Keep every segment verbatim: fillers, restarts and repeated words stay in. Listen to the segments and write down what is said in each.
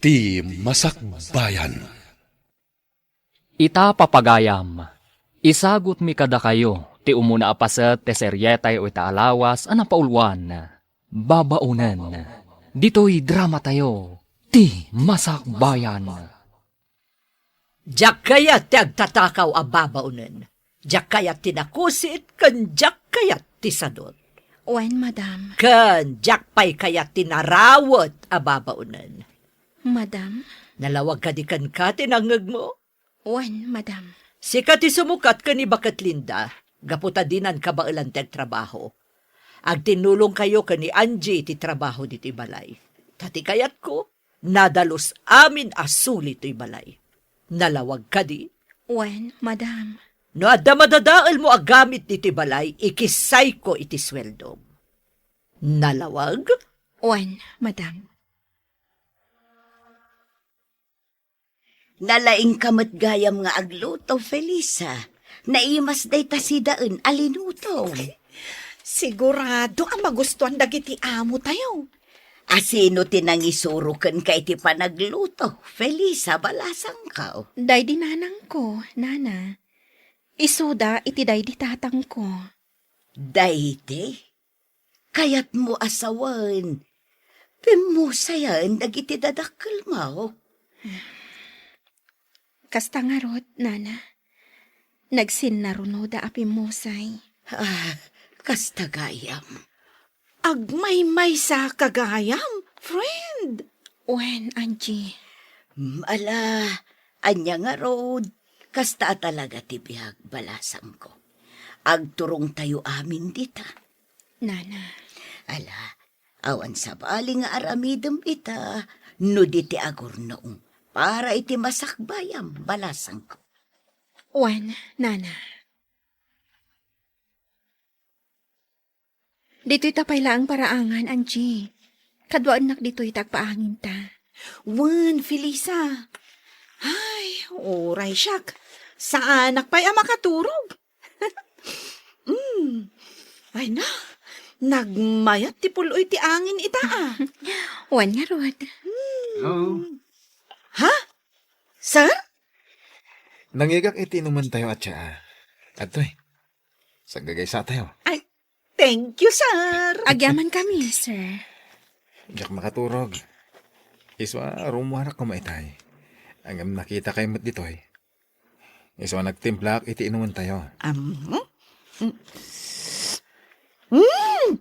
Ti Masakbayan. Ita, papagayam, isagutmi kadakayo ti umuna a paset ti serietayo ita a lawas a napauluan, Babaonen. Ditoy dramatayo, Ti Masakbayan. Diak kayat ti agtatakaw a babaonen. Diak kayat ti nakusit, ken diak kayat ti sadut. Wen, madam. Ken diak pay kayat ti narawet a babaonen. Madam? Nalawag kadi kenka ti nangngegmo? Wen, madam. Sika ti sumukat ken ni Baket Linda, gapu ta dinan kabaelan ti agtrabaho. Agtinnulongkayo ken ni Angie iti trabaho ditoy balay. Ta ti kayatko, nadalus amin a suli toy balay. Nalawag kadi? Wen, madam. No adda madadaelmo a gamit ditoy balay, ikissayko iti sueldom. Nalawag? Wen, madam. Nalaingka met gayam nga agluto, Felisa. Naimas dayta sidaen a linutom. Sigurado a magustuan dagiti amotayo. A sino ti nangisuro kenka iti panagluto, Felisa, balasangko? Daydi nanangko, nana. Isuda iti daydi tatangko. Daydi? Kayatmo a sawen, pimmusayen dagiti dadakkelmo? Kasta ngarud, nana. Nagsinnarunoda a pimmusay. Ah, kasta gayam. Agmaymaysa ka gayam, friend. Wen, Angie. Mm, ala, ania ngarud, kasta a talaga ti biag, balasangko. Agturongtayo amin dita. Nana. Ala, awan sabali nga aramidem ita, no di ti agurnong para iti masakbayam, balasangko. Wen, nana. Ditoy ta pay laeng paraangan, Angie. Kaduaennak ditoy ta agpaanginta. Wen, Felisa. Ay, uray siak. Saanak pay a makaturog. Mm. Ay na, nagmayat ti pul-oy ti angin ita, ah. Wen ngarud. Mm. Hello? Ha? Sir? Nangigak iti inumentayo a tsaa. Adtoy. Saggagaysatayo. Ay, thank you, sir. Agyamankami, sir. Diak makaturog. Isu a rummuarak koma itay. Ngem nakitakay met ditoy. Isu a nagtimplaak iti inumentayo. Am? Mm. Mm.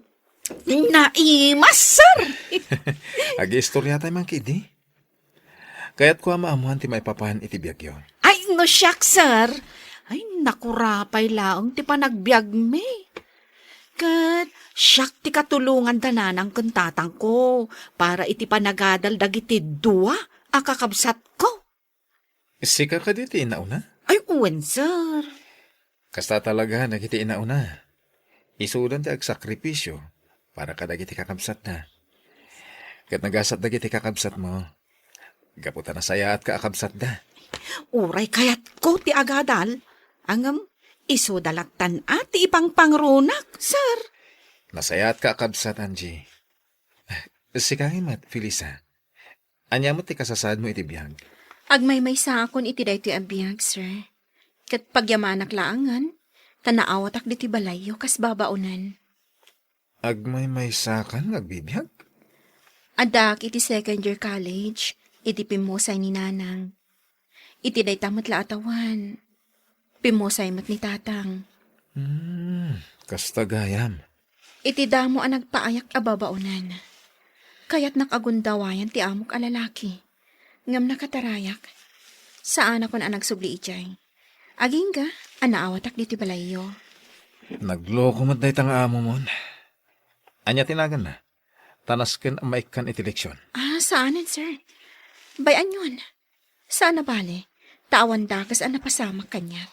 Naimas, sir. Agiistoryatay man ketdi. Kayatko a maammoan ti maipapan iti biagyo. Ay, no siak, sir. Ay, nakurapay laeng ti panagbiagmi. Ket siak ti katulongan da nanang ken tatangko para iti panagadal dagiti dua a kakabsatko. Sika kadi ti inauna? Ay, wen, sir. Kasta talaga dagiti inauna. Isudan ti agsakripisio para kadagiti kakabsatda. Ket nagasat dagiti kakabsatmo. Gapu ta nasayaatka a kabsatda. Uray kayatko ti agadal, ngem isuda lattan a ti ipangpangrunak, sir. Nasayaatka a kabsat, Angie. Sika met, Felisa. Ania met ti kasasaadmo iti biag? Agmaymaysaakon iti daytoy a biag, sir. Ket pagyamanak laengen, ta naawatak ditoy balayyo kas babaonen. Agmaymaysakan nga agbibiag? Addaak iti second year college, iti pimmusay ni Nanang. Iti dayta met la a tawen, pimmusay met ni Tatang. Hmm, kasta gayam. Iti damo a nagpaayak a babaonen, kayatnak a gundawayan ti amok a lalaki. Ngem nakatarayak. Saanakon a nagsubli idiay. Agingga a naawatak ditoy balayyo. Nagloko met dayta nga amomon. Ania ti naganna? Ta nasken a maikkan iti leksion. Ah, saanen, sir. Bay-anyon. Saan a bale, ta awan dakes a napasamak kaniak.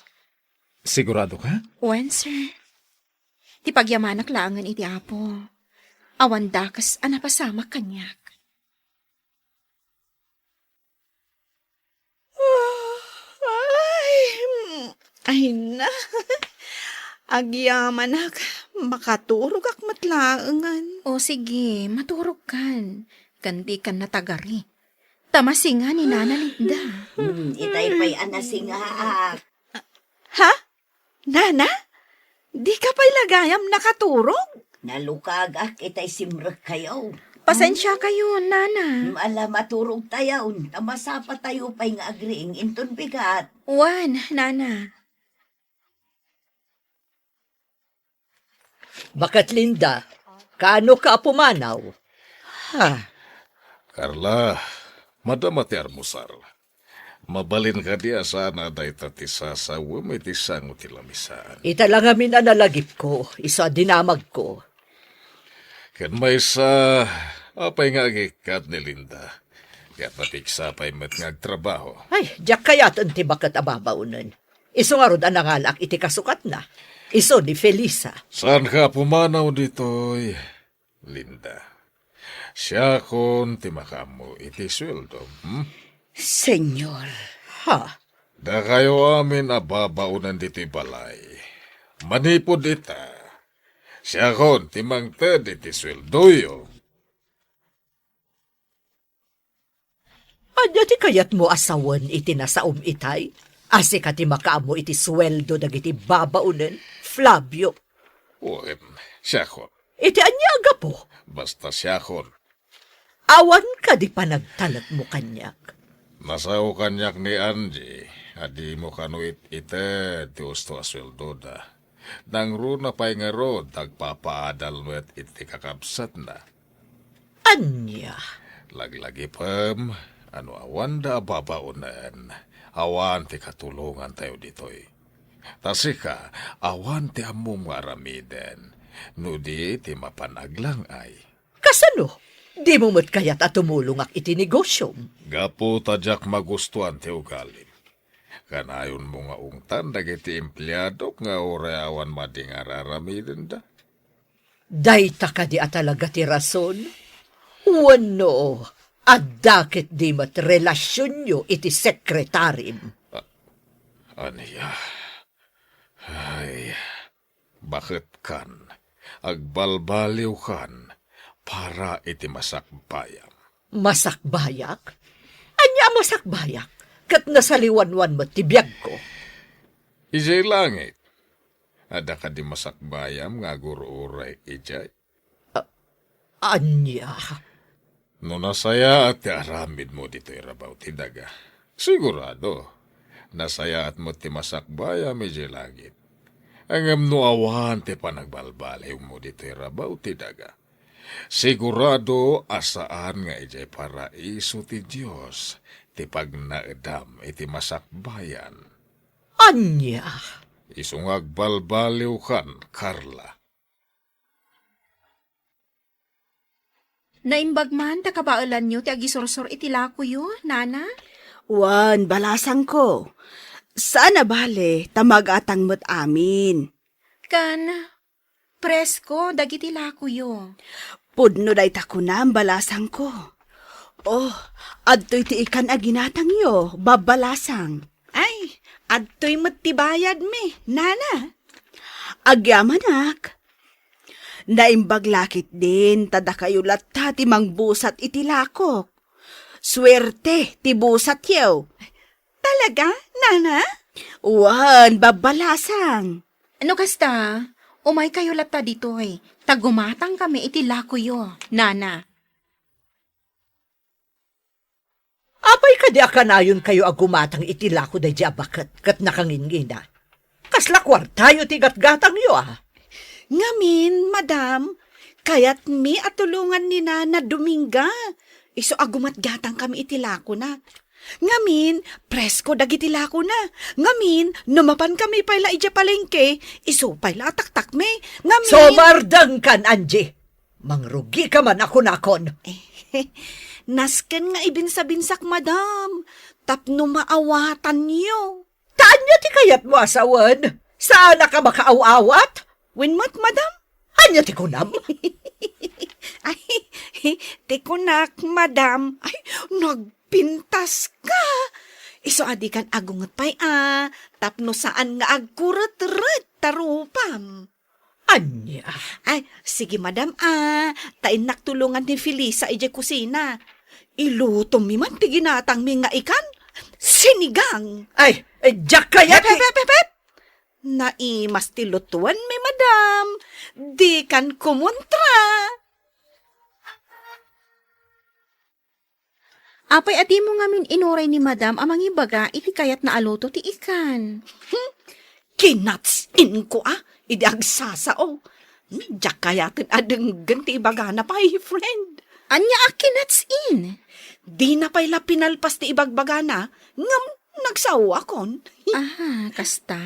Sigurado ka? Wen, sir. Ti pagyamanak laengen iti Apo. Awan dakes a napasamak kaniak. Ay, mm, ay na. Agyamanak, makaturogak met laengen. O sige, maturogkan. Ken dikan natagari. Ta masinga ni Nana Linda. Hmm, itay pay a nasingaak. Ha? Nana? Dika pay la gayam nakaturog? Nalukagak itay simrekkayo. Pasensiakayo, Nana. Hmm, ala, maturogtayon, ta masapatayo pay nga agriing inton bigat. Wen, Nana. Baket Linda, kaano ka a pumanaw? Ha? Carla, madama ti almusar. Mabalin kadi a saan a dayta ti sasawem iti sango ti lamisaan? Ita la ngamin a nalagipko, isu a dinamagko. Ken maysa, apay nga agikkat ni Linda? Ket napigsa pay met nga agtrabaho. Ay, diak kayaten ti baket a babaonen. Isu ngarud a nangalaak iti kasukatna. Isu ni Felisa. Saanka a pumanaw ditoy, Linda? Siakon ti makaammo iti sueldo, hmm? Senyor. Ha? Dakayo amin a babaonen ditoy balay. Manipud ita, siakon ti mangted iti sueldoyo. Ania ti kayatmo a sawen iti nasaom itay? A sika ti makaammo iti sueldo dagiti babaonen, Flavio? Wen, siakon. Iti ania a gapu? Basta siakon. Awan kadi panagtalekmo kaniak? Nasao kaniak ni Angie a dimo kano it-ited ti usto a sueldoda. Nangruna pay ngarud, agpapaadal met iti kakabsatna. Ania? Laglagipem a no awanda a babaonen, awan ti katulongantayo ditoy. Ta sika, awan ti ammom nga aramiden, no di ti mapan aglang-ay. Kasano? Dimo met kayat a tumulongak iti negosiom? Gapu ta diak magustuan ti ugalim. Kanayonmo nga ungtan dagiti empleadok nga uray awan madi nga ar-aramidenda. Dayta kadi a talaga ti rason? Wenno, adda ketdi met relasionyo iti sekretarim? A-, ania? Ay, baketkan, agbalbaliwkan para iti masakbayam. Masakbayak? Ania a masakbayak? Ket nasaliwanwan met ti biagko. Idiay langit, adda kadi masakbayam nga agur-uray idiay? A-, ania? No nasayaat ti aramidmo ditoy rabaw ti daga, sigurado, nasayaat met ti masakbayam idiay langit. Ngem no awan ti panagbalbaliwmo ditoy rabaw ti daga, sigurado a saan nga idiay paraiso ti Dios ti pagnaedam iti masakbayan. Ania? Isu nga agbalbaliwkan, Carla. Naimbag man ta kabaelanyo ti agisursor iti lakoyo, Nana? Wen, balasangko. Saan a bale, ta magatang met amin. Kan, presko dagiti lakoyo. Pudno dayta kunam, balasangko. Oh, adtoy ti ikan a ginatangyo, babbalasang. Ay, adtoy met ti bayadmi, Nana. Agyamanak. Naimbag la ketdin ta dakayo latta ti mangbusat iti lakok. Suerte ti busatyo. Talaga, Nana? Wen, babbalasang. No kasta, umaykayo latta ditoy, ta gumatangkami iti lakoyo, Nana. Apay kadi a kanayonkayo a gumatang iti lako daydi a baket ket nakangingina? Kasla kuartayo ti gatgatangyo, a? Ngamin, madam, kayatmi a tulongan ni Nana Dominga. Isu a gumatgatangkami iti lakona. Ngamin, presko dagiti lakona. Ngamin, no mapankami pay la idiay palengke, isu pay la a taktakmi. Ngamin— Sumardengkan, Angie! Mangrugika man a kunakon. Nasken nga ibinsabinsak, madam, tapno maawatanyo. Ta ania ti kayatmo a sawen? Saanak a makaaw-awat? Wen met, madam. Ania ti kunam? Ay, ti kunak, madam. Ay, nagpintaska. Isu a dikan agunget pay a, tapno saan nga agkuretret ta rupam. Ania? Ay, sige, madam, a. Ta innak tulongan ni Felisa idiay kusina. Ilutomi man ti ginatangmi nga ikan, sinigang. Ay, eh, diak kayat Pep, ti pep, pep, pep, pep! Naimas ti lutuanmi, madam. Dikan kumontra. Apay a dimo ngamin inuray ni madam a mangibaga iti kayatna a luto ti ikan? Hmm, kinatsin ko a, idi agsasao. Hmm, diak kayaten a denggen ti ibagana pay, friend. Ania a kinatsin? Dina pay la pinalpas ti ibagbagana, ngem nagsaoakon. Aha, kasta?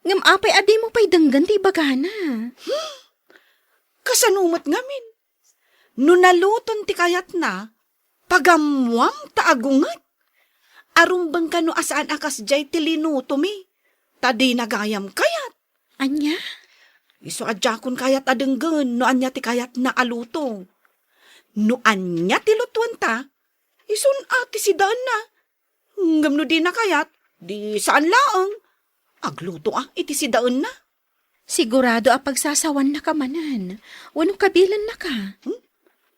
Ngem apay a dimo pay denggen ti ibagana? Hmm, kasano met ngamin? No naluton ti kayatna, pagammuam ta agunget. Arumbeng kano a saan a kasdiay ti linutomi, ta dina gayam kayat. Ania? Isu a diakon kayat a denggen no ania ti kayatna a luto. No ania ti lutuenta, isun a ti sidaenna. Ngem no dina kayat, di saan laeng. Agluto a iti sidaenna. Sigurado a pagsasawannaka manen, wenno kabilennaka? Hmm?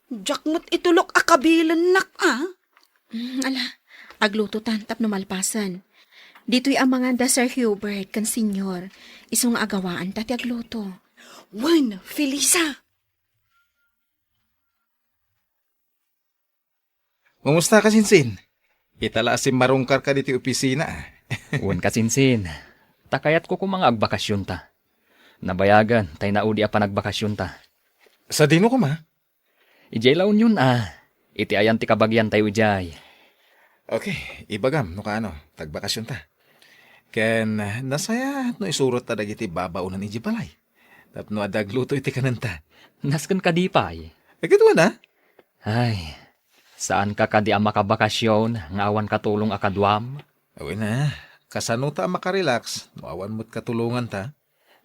Diak met itulok a kabilennak a. Hmm, ala, aglutotan tapno malpasen. Ditoy amangan da Sir Hubert ken Senyor, isu nga agawaanta ti agluto. Wen, Felisa. Kumusta, kasinsin? Ita la a simmarungkarka ditoy opisina, a. Wen, kasinsin. Ta kayatko koma nga agbakasionta. Nabayagen tay naudi a panagbakasionta. Sadino koma? Idiay La Union, a. Iti ayan ti kabagiantayo idiay. Okay, ibagam no kaano, ta agbakasionta. Ken, nasayaat no isurotta dagiti babaonen idiay balay. Tapno adda agluto iti kanenta. Nasken kadi pay? Ay, ket wen a. Ay, saanka kadi a makabakasion nga awan katulong a kaduam? Wen a, kasanota a makarelax no awan met katulonganta?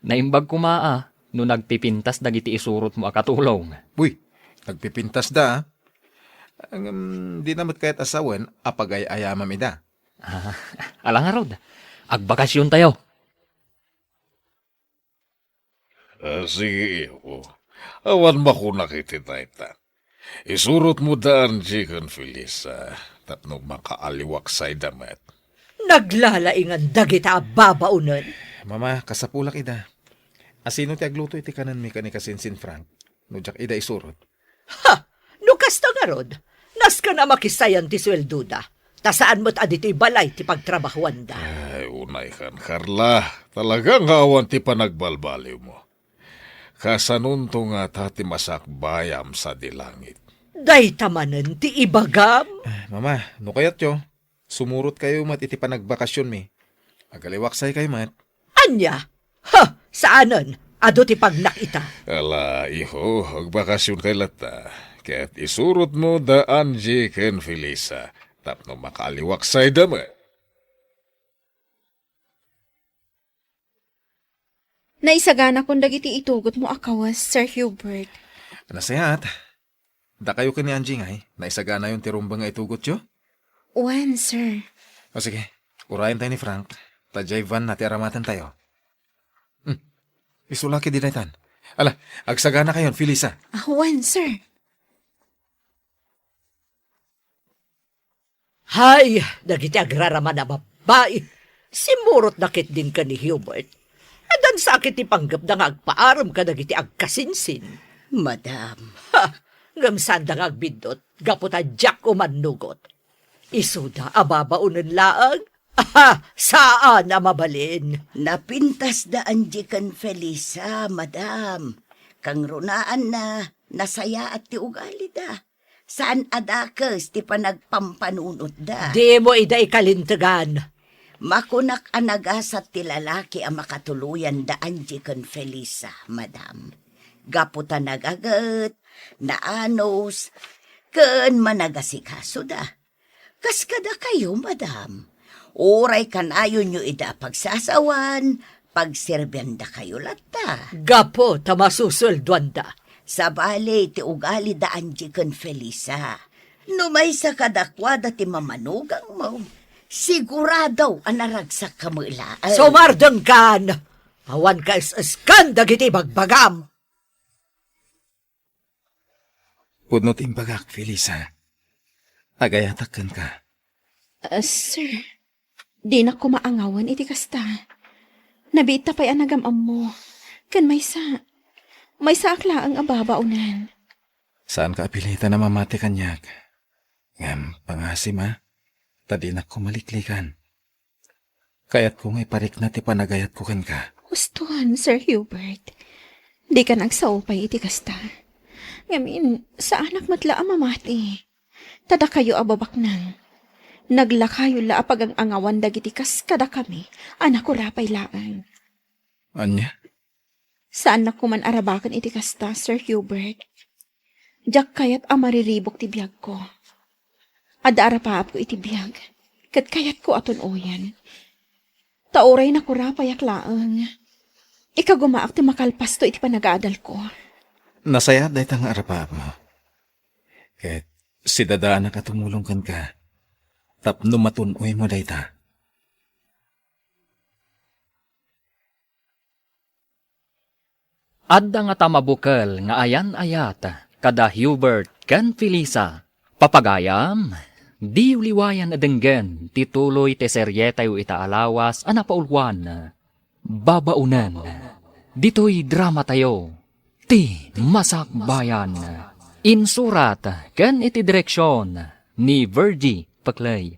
Naimbag koma a, no nagpipintas dagiti isurotmo a katulong. Uy, nagpipintasda, a. Ngem, dina met kayat a sawen a pagay-ayamam ida. Ah, ala ngarud, agbakasiontayo. Ah, sige, iho. Awan makunak iti dayta. Isurotmo da Angie ken Felisa tapno makaaliwaksayda met. Naglalaingan dagita a babaonen. Mama, kasapulak ida. Asino ti agluto iti kanenmi ken ni kasinsin Frank? No diak ida isurot. Ha! No kasta ngarud, nasken a makisayan ti sueldoda, ta saan met a ditoy balay ti pagtrabahuanda. Ay, unaykan, Carla. Talaga nga awan ti panagbalbaliwmo. Kasanonto ngata ti masakbayam sadi langit? Dayta manen ti ibagam. Ah, Mama, no kayatyo, sumurotkayo met iti panagbakasionmi. Agaliwaksaykayo met. Ania? Ha! Saanen. Adu ti pagnak ita. Ala, iho, agbakasionkay latta. Ket isurotmo da Angie ken Felisa tapno makaaliwaksayda met. Naisaganakon dagiti itugotmo a kawes, Sir Hubert. Nasayaat. Dakayo ken ni Angie ngay, naisaganayon ti rumbeng nga itugotyo? Wen, sir. O sige, urayentayo ni Frank, ta diay van na ti aramatentayo. Hmm. Isu la ketdi daytan. Ala, agsaganakayon, Felisa. Ah, wen, sir. Hay, dagiti agraraman a babbai, simmurotda ketdin ken ni Hubert. Addan sa ket ti panggepda nga agpaarem kadagiti agkasinsin. Madam. Ha, ngem saanda nga agbiddut, gapu ta diak umannugot. Isuda a babaonen laeng? Aha, saan a mabalin. Napintasda Angie ken Felisa, madam. Kangrunaanna, nasayaat ti ugalida. Saan a dakes ti panagpampanunotda. Dimo ida ikalintegan. Makunak a nagasat ti lalaki a makatuloyan da Angie ken Felisa, madam. Gapu ta nagaget, naanus, ken managasikasoda. Kas kadakayo, madam, uray kanayonyo ida a pagsasawan, pagserbiandakayo latta. Gapu ta masusueldoanda. Sabali ti ugali da Angie ken Felisa. No maysa kadakuada ti mamanugangmo, sigurado a naragsakka met laeng. Sumardengkan! Awan kaes-eskan dagiti ibagbagam! Pudno ti imbagak, Felisa. Agayatak kenka. Ah, sir, dinak koma angawen iti kasta. Nabiit ta pay a nagam-ammo. Ken maysa, maysaak laeng a babaonen. Saanka a pilitan a mamati kaniak. Ngem pangasim, a, ta dinak koma liklikan. Kayatko nga iparikna ti panagayatko kenka. Huston, Sir Hubert. Dikan agsao pay iti kasta. Ngamin, saanak met la a mamati. Ta dakayo a babaknang, naglakayo la a pagang-angawan dagiti kas kadakami a nakurapay laeng. Ania? Saannak koman arabaken iti kasta, Sir Hubert. Diak kayat a mariribuk ti biagko. Adda arapaapko iti biag, ket kayatko a tun-oyen. Ta uray nakurapayak laeng, ikagumaak ti makalpasto iti panagaadalko. Nasayaat dayta nga arapaapmo. Ket sidadaanak a tumulong kenka tapno matun-oymo dayta. Adda ngata mabukel nga ayan-ayat kada Hubert ken Felisa. Papagayam, diyo liwayan a denggen ti tuloy ti serietayo ita a lawas a napauluan, Babaonen. Ditoy dramatayo, Ti Masakbayan. Insurat ken iti direksion ni Virgie Peclay.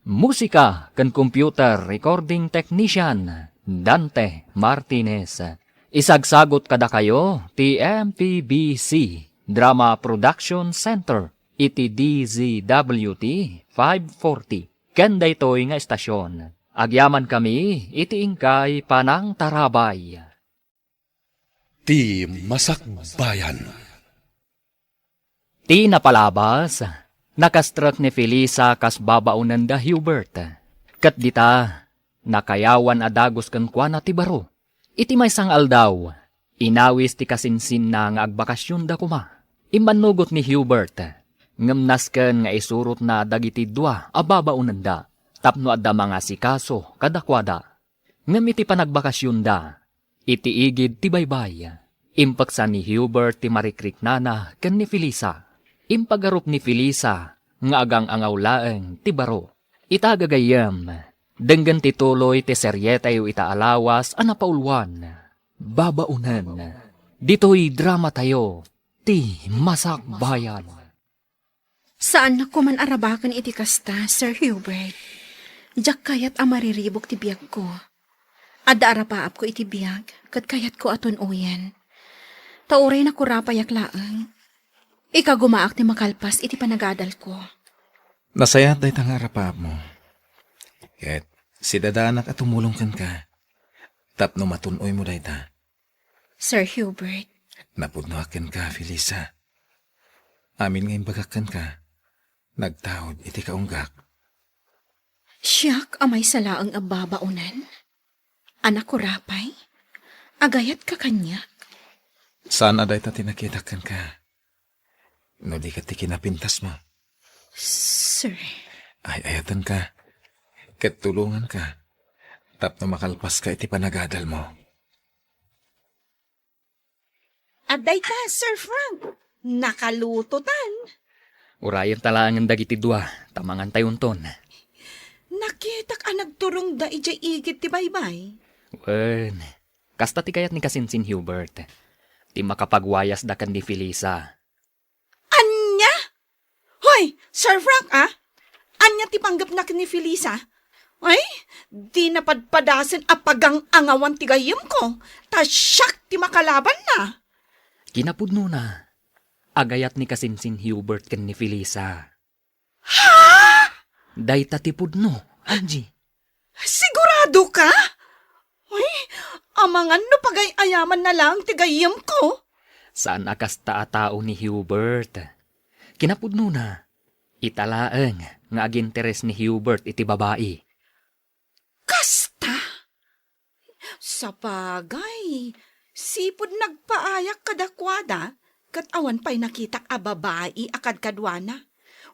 Musika ken computer recording technician, Dante Martinez. Isagsagut kadakayo ti M P B C Drama Production Center iti D Z W T five forty. Ken daytoy nga estasion, agyamankami iti inkay panangtarabay. Ti Masakbayan. Ti napalabas, nakastrek ni Felisa kas babaonen da Hubert. Ket dita, nakayawan a dagus kenkuana ti baro. Iti maysa nga aldaw, inawis ti kasinsinna nga agbakasionda koma. Immannugot ni Hubert, ngem nasken nga isurotna dagiti dua a babaonenda tapno adda mangasikaso kadakuada. Ngem iti panagbakasionda, iti igid ti baybay, impeksa ni Hubert ti marikriknana ken ni Felisa. Impagarup ni Felisa nga agang-angaw laeng ti baro. Ita gagayyem, denggen ti tuloy ti serietayo ita a lawas a napauluan, Babaonen. Ditoy dramatayo, Ti Masakbayan. Saannak koman arabaken iti kasta, Sir Hubert. Diak kayat a mariribuk ti biagko. Adda arapaapko iti biag, ket kayatko a tun-oyen. Ta uray nakurapayak laeng, ikagumaak ti makalpas iti panagadalko. Nasayaat dayta nga arapaapmo. Ket sidadaanak a tumulong kenka tapno matun-oymo dayta. Sir Hubert. Napudnoak kenka, Felisa. Amin nga imbagak kenka, nagtaud iti kaunggak. Siak a maysa laeng a babaonen? A nakurapay? Agayatka kaniak? Saan a dayta ti nakitak kenka. No di ket ti kinapintasmo. Sir. Ay-ayatenka, ket tulonganka, tapno makalpaska iti panagadalmo. Adda ita, Sir Frank. Nakalutotan. Urayenta laengen dagiti dua, ta mangantayonton. Nakitak a nagturongda idiay igid ti baybay. Wen, kasta ti kayat ni kasinsin Hubert. Ti makapagwayasda ken ni Felisa. Ania? Hoy, Sir Frank, a? Ania ti panggepna ken ni Felisa? Ay, dina padpadasen a pagang-angawan ti gayyemko, ta siak ti makalabanna. Kinapudnona, agayat ni kasinsin Hubert ken ni Felisa. Ha? Dayta ti pudno, Angie. Sigurado ka? Uy, amangan no pagay-ayamanna laeng ti gayyemko. Saan a kasta a tao ni Hubert. Kinapudnona, ita laeng nga aginteres ni Hubert iti babai. Kasta? Sapagay, sipud nagpaayak kadakuada, ket awan pay nakitak a babai a kadkaduana.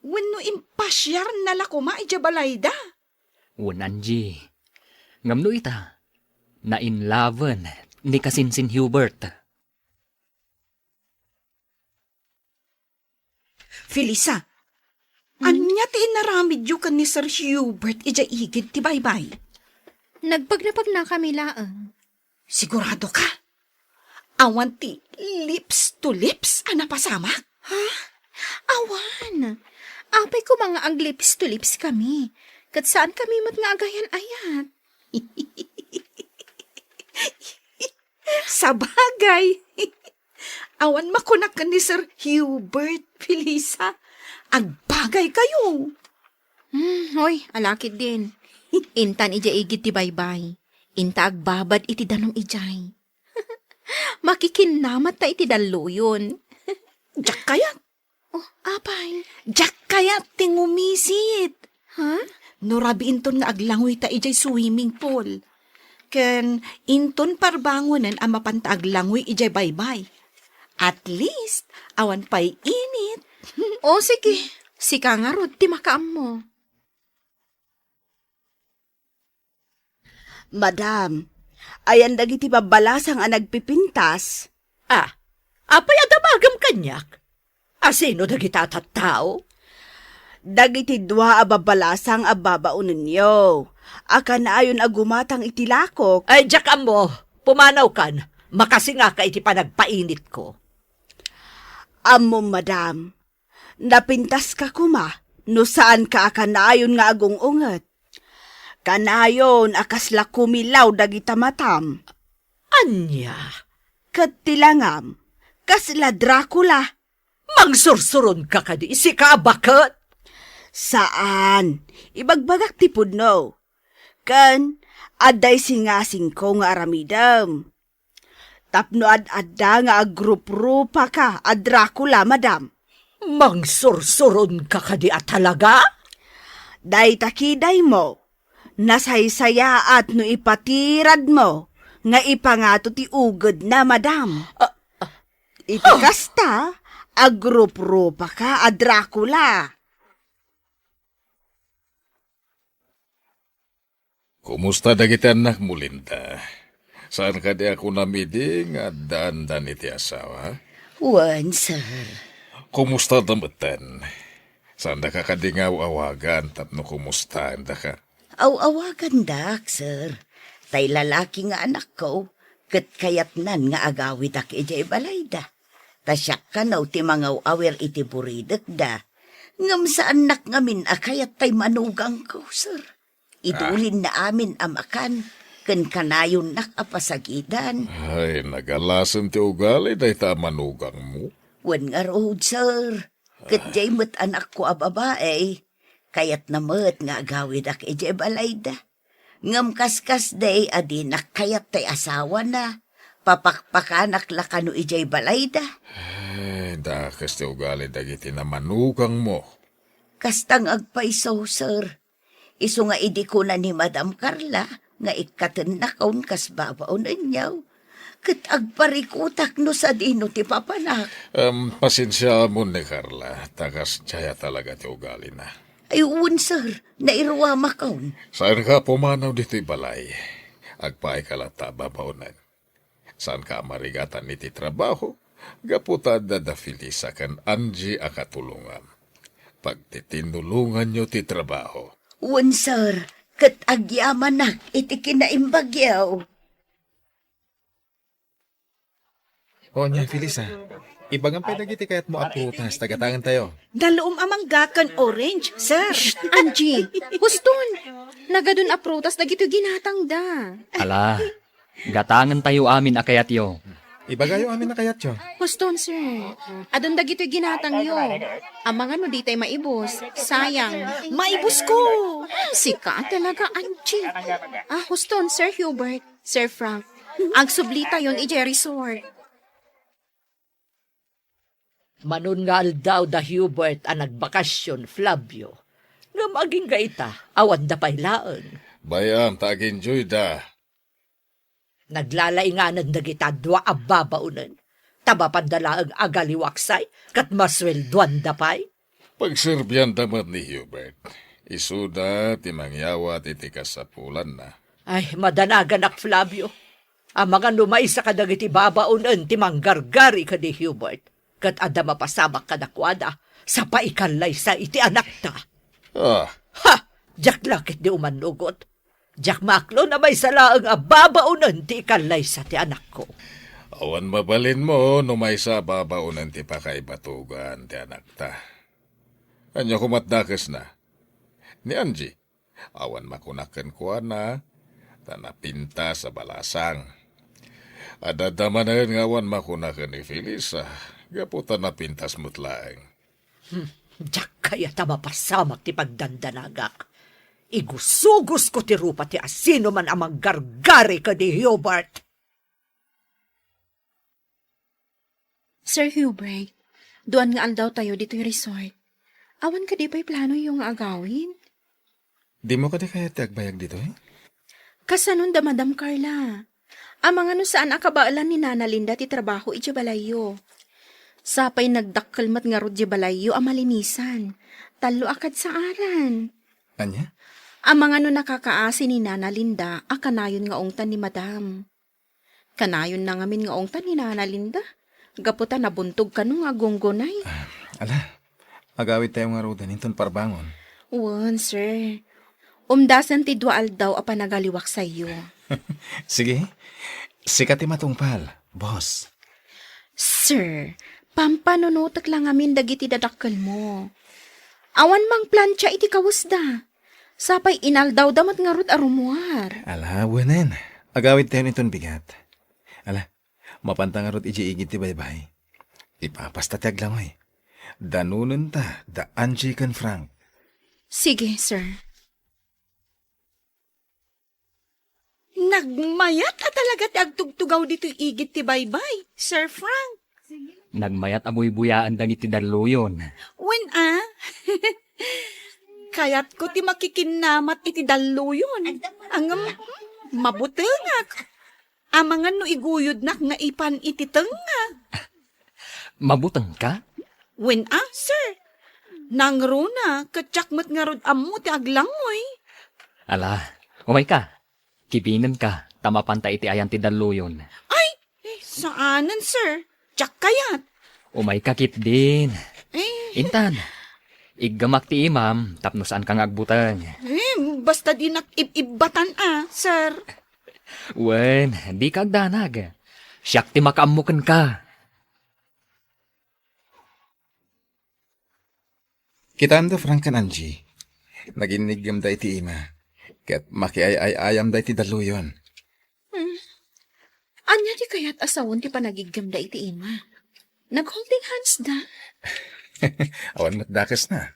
Wenno impasiarna la koma idiay balayda. Wen, Angie. Ngem no ita, nainlaven ni kasinsin Hubert. Felisa, ania Ania ti inaramidyo ken ni Sir Hubert idiay igid ti baybay? Nagpagnapagnakami laeng. Sigurado ka? Awan ti lips to lips a napasamak? Ha? Awan. Apay koma nga ag-lips to lips kami. Ket saan kami met nga agayan-ayat. Sabagay. Awan makunak ken ni Sir Hubert, Felisa. Agbagay kayo. Hmm, hoy, alakid din. Intan idiay igid ti baybay. Inta agbabad iti danum idiay. Makikinnamat ta iti dalluyon. Diak kayat. Oh, apay? Diak kayat ti ngumisit. Ha? No rabiinton nga aglangoy ta idiay swimming pool. Ken inton parbangonen a mapanta aglangoy idiay baybay. At least, awan pay init. O, sige. Sika ngarud ti makaammo. Madam, ayan dagiti babbalasang a nagpipintas? Ah, apay a damagem kaniak? Asino dagita a tattao? Dagiti dua a babbalasang a babaonenyo a kanayon a gumatang iti lakok. Ay, diak ammo. Pumanawkan. Makasingaka iti panagpainitko. Ammom, madam. Napintaska koma no saanka a kanayon nga agung-unget. Kanayon a kasla kumilaw dagita matam. Ania? Ket ti langam, kasla Dracula. Mangsursuronka kadi, sika a baket? Saan. Ibagbagak ti pudno. Ken, adda isingasingko nga aramidem. Tapno ad-adda nga agruprupa ka a Dracula, madam. Mangsursuronka kadi a talaga? Dayta kidaymo, nasaysayaat no ipatiradmo nga ipangato ti ugedna, madam. Ah, ah. Iti kasta, agruprupa ka a Dracula. Kumusta dagiti annakmo, Linda? Saan kadi a kunam idi nga addaandan iti asawa? Wen, sir. Kumusta da metten? Saandaka kadi nga aw-awagan tapno kumustaendaka? Aw-awagandak, sir. Tay lalaki nga anakko, ket kayatnan nga agawidak idiay balayda. Ta siak kano ti mangaw-awir iti buridekda. Ngem saannak ngamin a kayat tay manugangko, sir. Idulinna amin a makan, ken kanayonnak a pasagidan. Ay, nagalasen ti ugali dayta a manugangmo. Wen ngarud, sir. Ket diay met anakko a babai, kayatna met nga agawidak idiay balayda. Ngem kaskasdi a dinak kayat tay asawana, papakpakanak la kano idiay balayda. Ay, dakes ti ugali dagiti namanugangmo. Kasta nga agpayso, sir. Isu nga idi kuna ni Madam Carla nga ikkatennakon kas babaonenyo, ket agparikutak no sadino ti papanak. Em, pasensiaamon ni Carla, ta kasdiay a talaga ti ugalina. Ay, wen, sir, nairuamakon. Saanka a pumanaw ditoy balay. Agpaayka latta a babaonen. Saanka a marigatan iti trabaho, gapu ta adda da Felisa ken Angie a katulongam. Pagtitinnulonganyo ti trabaho. Wen, sir, ket agyamanak iti kinaimbagyo. O, nia, Felisa, ibagam pay dagiti kayatmo a prutas ta gatangentayo. Dalum a mangga ken orange, sir. Shh, Angie, huston. Nagadun a prutas dagitoy ginatangda. Ala, gatangentayo amin a kayatyo. Ibagayo amin a kayatyo. Huston, sir. Adun dagitoy ginatangyo. Amangan no ditay maibus. Sayang. Maibusko. Hmm, sika talaga, Angie. Ah, huston, Sir Hubert, Sir Frank. Agsublitayon idiay resort. Manon nga aldaw da Hubert a nagbakasyon, Flavio. Ngem agingga ita, awanda pay laeng. Bay-am ta agenjoyda. Naglalainganan dagita dua a babaonen. Ta mapanda laeng agaliwaksay, ket masueldoanda pay. Pagserbianda met ni Hubert. Isuda ti mangyawat iti kasapulanna. Ay, madanaganak, Flavio. Amangan no maysa kadagiti babaonen ti manggargari ken ni Hubert, ket adda mapasamak kadakuada, sa paikan laysa iti anakta. Ah. Ha! Diak la ketdi umannugot. Diak maaklon a maysa laeng a babaonen ti ikallaysa ti anakko. Awan mabalinmo no maysa a babaonen ti pakaibatogan ti anakta. Ania koma ti dakesna? Ni Angie, awan makunak kenkuana, ta napintas a balasang. Adda manen nga awan makunak ken ni Felisa, gapu ta napintas met laeng. Hmm, diak kayat a mapasamak ti pagdandanagak. Igusugosko ti rupa ti asinoman a manggargari ken ni Hubert. Sir Hubert, duan nga aldawtayo ditoy resort. Awan kadi pay planoyo nga agawid? Dimo kadi kayat ti agbayag ditoy? Kasanon da Madam Carla? Amangan no saan a kabaelan ni Nana Linda ti trabaho idiay balayyo. Sapay nagdakkel met ngarud diay balayyo a malinisan. Tallo a kadsaaran. Ania? Amangan no nakakaasi ni Nana Linda a kanayon nga ungtan ni Madam. Kanayonna ngamin nga ungtan ni Nana Linda, gapu ta nabuntog kano nga agunggunay. Ah, ala, agawidtayo ngaruden inton parbangon. Wen, sir. Umdasen ti dua aldaw a panagaliwak sayo. Sige, sika ti matungpal, boss. Sir, pampanunotek la ngamin dagiti dadakkelmo. Awan mangplancha iti kawesda. Sapay inaldawda met ngarud a rummuar. Ala, wenen. Agawidtayon inton bigat. Ala, mapanta ngarud idiay igid ti baybay. Ipapasta ti aglangoy. Danonenta da Angie ken Frank. Sige, sir. Nagmayat a talaga ti agtugtugaw ditoy igid ti baybay, Sir Frank. Nagmayat a buybuyaen dagiti dalluyon. Wen a? Kayatko ti makikinnamat iti dalluyon. Ngem, mabutengak. Amangan no iguyodnak nga ipan iti tengnga. Mabutengka? Wen a, sir. Nangruna, ket siak met ngarud ammo ti aglangoy. Ala, umayka. Kibinenka, ta mapanta iti ayan ti dalluyon. Ay, eh, saanen, sir. Diak kayat. Umayka ketdin. Eh. Intan, iggamak ti imam tapno saanka nga agbuteng. Eh, basta dinak ib-ibbatan a, sir. Wen, dika agdanag. Siak ti makaammo kenka. Kitaem da Frank ken Angie. Naginniggemda iti ima, ket makiay-ay-ayamda iti dalluyon. Hmm. Ania ti kayat a sawen ti panagiggemda iti ima? Nag-holding hands da. Awan met dakesna.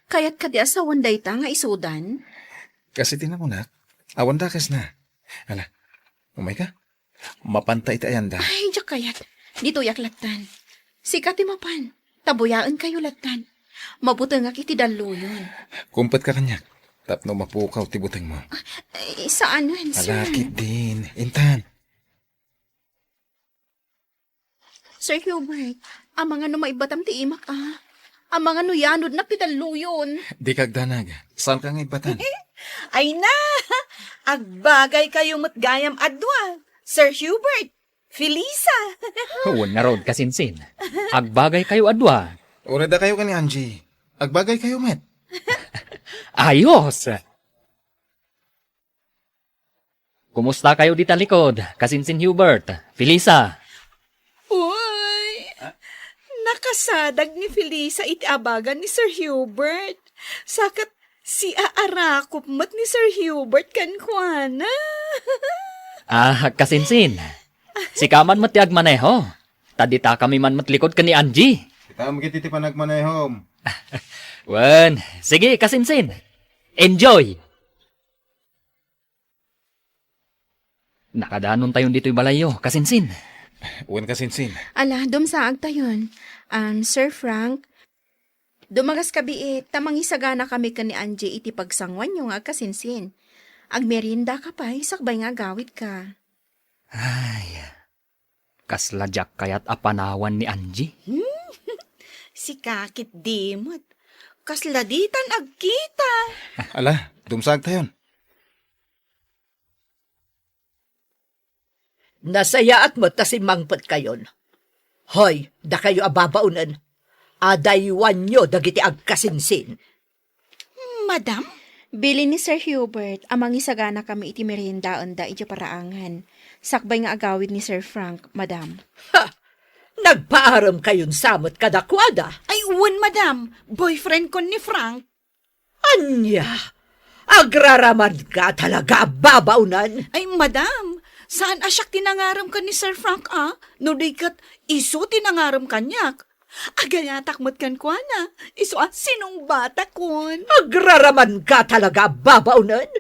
Kayat kadi a sawen dayta nga isudan? Kas iti nakunak, awan dakesna. Ala, umayka. Mapanta iti ayanda. Ay, diak kayat. Ditoyak lattan. Sika ti mapan. Ta buyaenkayo lattan. Mabutengak iti dalluyon. Kumpetka kaniak. Tapno mapukaw ti butengmo. Ay, saan wen, sir. Ala, ketdin. Intan. Sir Hubert, amangan no maibbatam ti imak, a. Amangan no yanodnak ti dalluyon. Dika agdanag. Saanka nga ibbatan? Ay na! Agbagaykayo met gayam a dua. Sir Hubert, Felisa. Wen ngarud, kasinsin. Agbagaykayo a dua. Uray dakayo ken ni Angie. Agbagaykayo met. Ayos! Kumustakayo dita likod, kasinsin Hubert, Felisa? Uy, nakasadag ni Felisa iti abagan ni Sir Hubert. Sa ket siaarakop met ni Sir Hubert kenkuana. Ah, kasinsin. Sika man met ti agmaneho. Ta ditakami man met likod ken ni Angie. Kita met iti panagmanehom. Wen, sige, kasinsin. Enjoy! Nakadanontayon ditoy balayyo, kasinsin. Wen, kasinsin. Ala, dumsaagtayon. Um, Sir Frank, dumagas kabiit, ta mangisagana kami ken ni Angie iti pagsanguanyo nga agkasinsin. Agmerienda ka pay, sakbay nga agawidka. Ay, kasla diak kayat a panawan ni Angie. Sika ketdi met. Kasla ditan agkita. Ala, dumsaagtayon. Nasayaat met ta simmangpetkayon. Hoy, dakayo a babaonen, adaywanyo dagiti agkasinsin. Madam? Bilin ni Sir Hubert a mangisaganakami iti meriendaenda idiay paraangan, sakbay nga agawid ni Sir Frank, madam. Ha! Nagpaarem kayon sa met kadakuada? Ay, wen, madam. Boyfriend kon ni Frank. Ania? Agraramanka talaga a babaonen? Ay, madam, saan a siak ti nangarem ken ni Sir Frank, a? No di ket isu ti nangarem kaniak. Agayatak met kenkuana, isu a sinungbatakon. Agraramanka talaga a babaonen?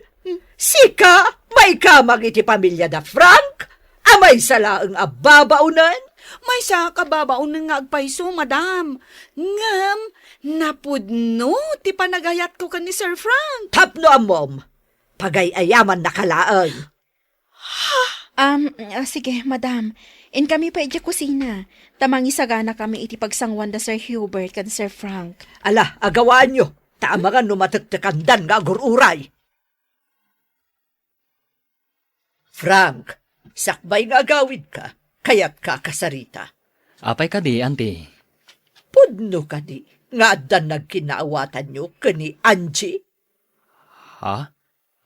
Sika, maikamang iti pamiliada Frank? A maysa laeng a babaonen? Maysaak a babaonen nga agpayso, madam. Ngem, napudno ti panagayatko ken ni Sir Frank. Tapno ammom, pagay-ayamannaka laeng. Um, ah, sige, madam. Inkami pay idiay kusina. Ta mangisaganakami iti pagsanguan da Sir Hubert ken Sir Frank. Ala, agawaanyo. Ta amangan no matektekandan nga agur-uray. Frank, sakbay nga agawidka, kayatka a kasarita? Apay kadi, anti? Pudno kadi nga addan nagkinnaawatanyo ken ni Angie? Ha?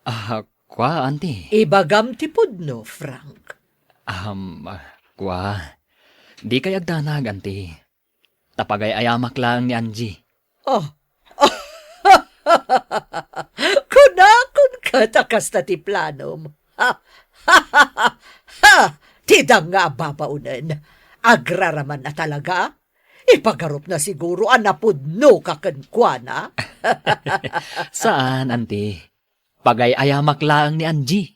Ah, kua, anti? Ibagam ti pudno, Frank. Um, ah, kua, dikay agdanag, anti. Ta pagay-ayamak laeng ni Angie. Oh. Kunakon ket a kasta ti planom. Ha! Ti danga a babaonen. Agraraman a talaga? Ipagarupna siguro a napudnoka kenkuana. Saan, anti. Pagay-ayamak laeng ni Angie.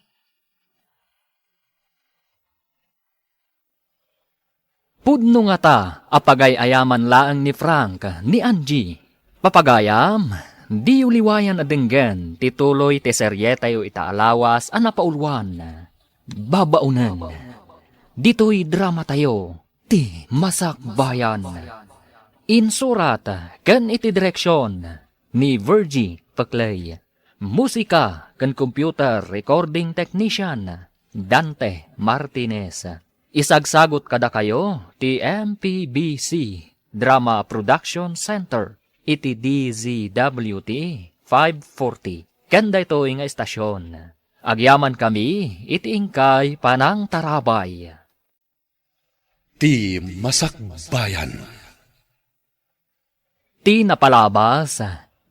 Pudno ngata a pagay-ayaman laeng ni Frank ni Angie. Papagayam, diyo liwayan a denggen ti tuloy ti serietayo ita a lawas a napauluan, Babaonen. Ditoy dramatayo, ti Masakbayan. Insurat ken iti direksion ni Virgie Peclay. Musika ken computer recording technician, Dante Martinez. Isagsagut kadakayo ti M P B C Drama Production Center iti D Z W T five forty. Ken daytoy nga estasion, agyamankami iti inkay panangtarabay. Ti Masakbayan. Ti napalabas,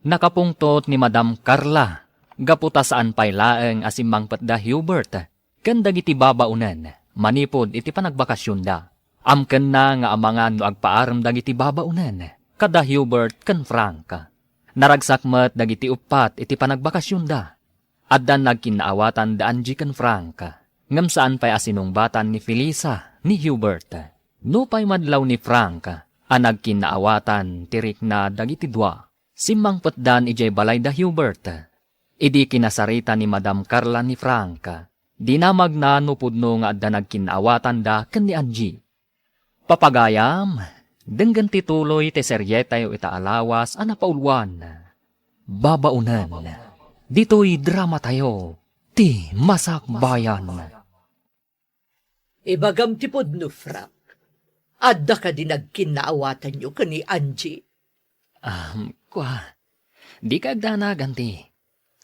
nakapungtot ni Madam Carla, gapu ta saan pay laeng a simmangpet da Hubert ken dagiti babaonen manipud iti panagbakasionda. Amkenna nga amangan no agpaarem dagiti babaonen kada Hubert ken Frank. Naragsak met dagiti uppat iti panagbakasionda. Addan nagkinnaawatan da Angie ken Frank, ngem saan pay a sinungbatan ni Felisa ni Hubert. Nupay madlaw ni Frank a nagkinnaawatan ti rikna dagiti dua, simmangpetdan idiay balay da Hubert. Idi kinasarita ni Madam Carla ni Frank, dinamagna no pudno nga adda nagkinnaawatanda ken ni Angie. Papagayam, denggen ti tuloy ti serietayo ita a lawas a napauluan, Babaonen. Ditoy dramatayo, ti Masakbayan. Ibagam ti pudno, Frank. Adda kadi nagkinnaawatanyo ken ni Angie? Um, kua, dika agdanag, anti.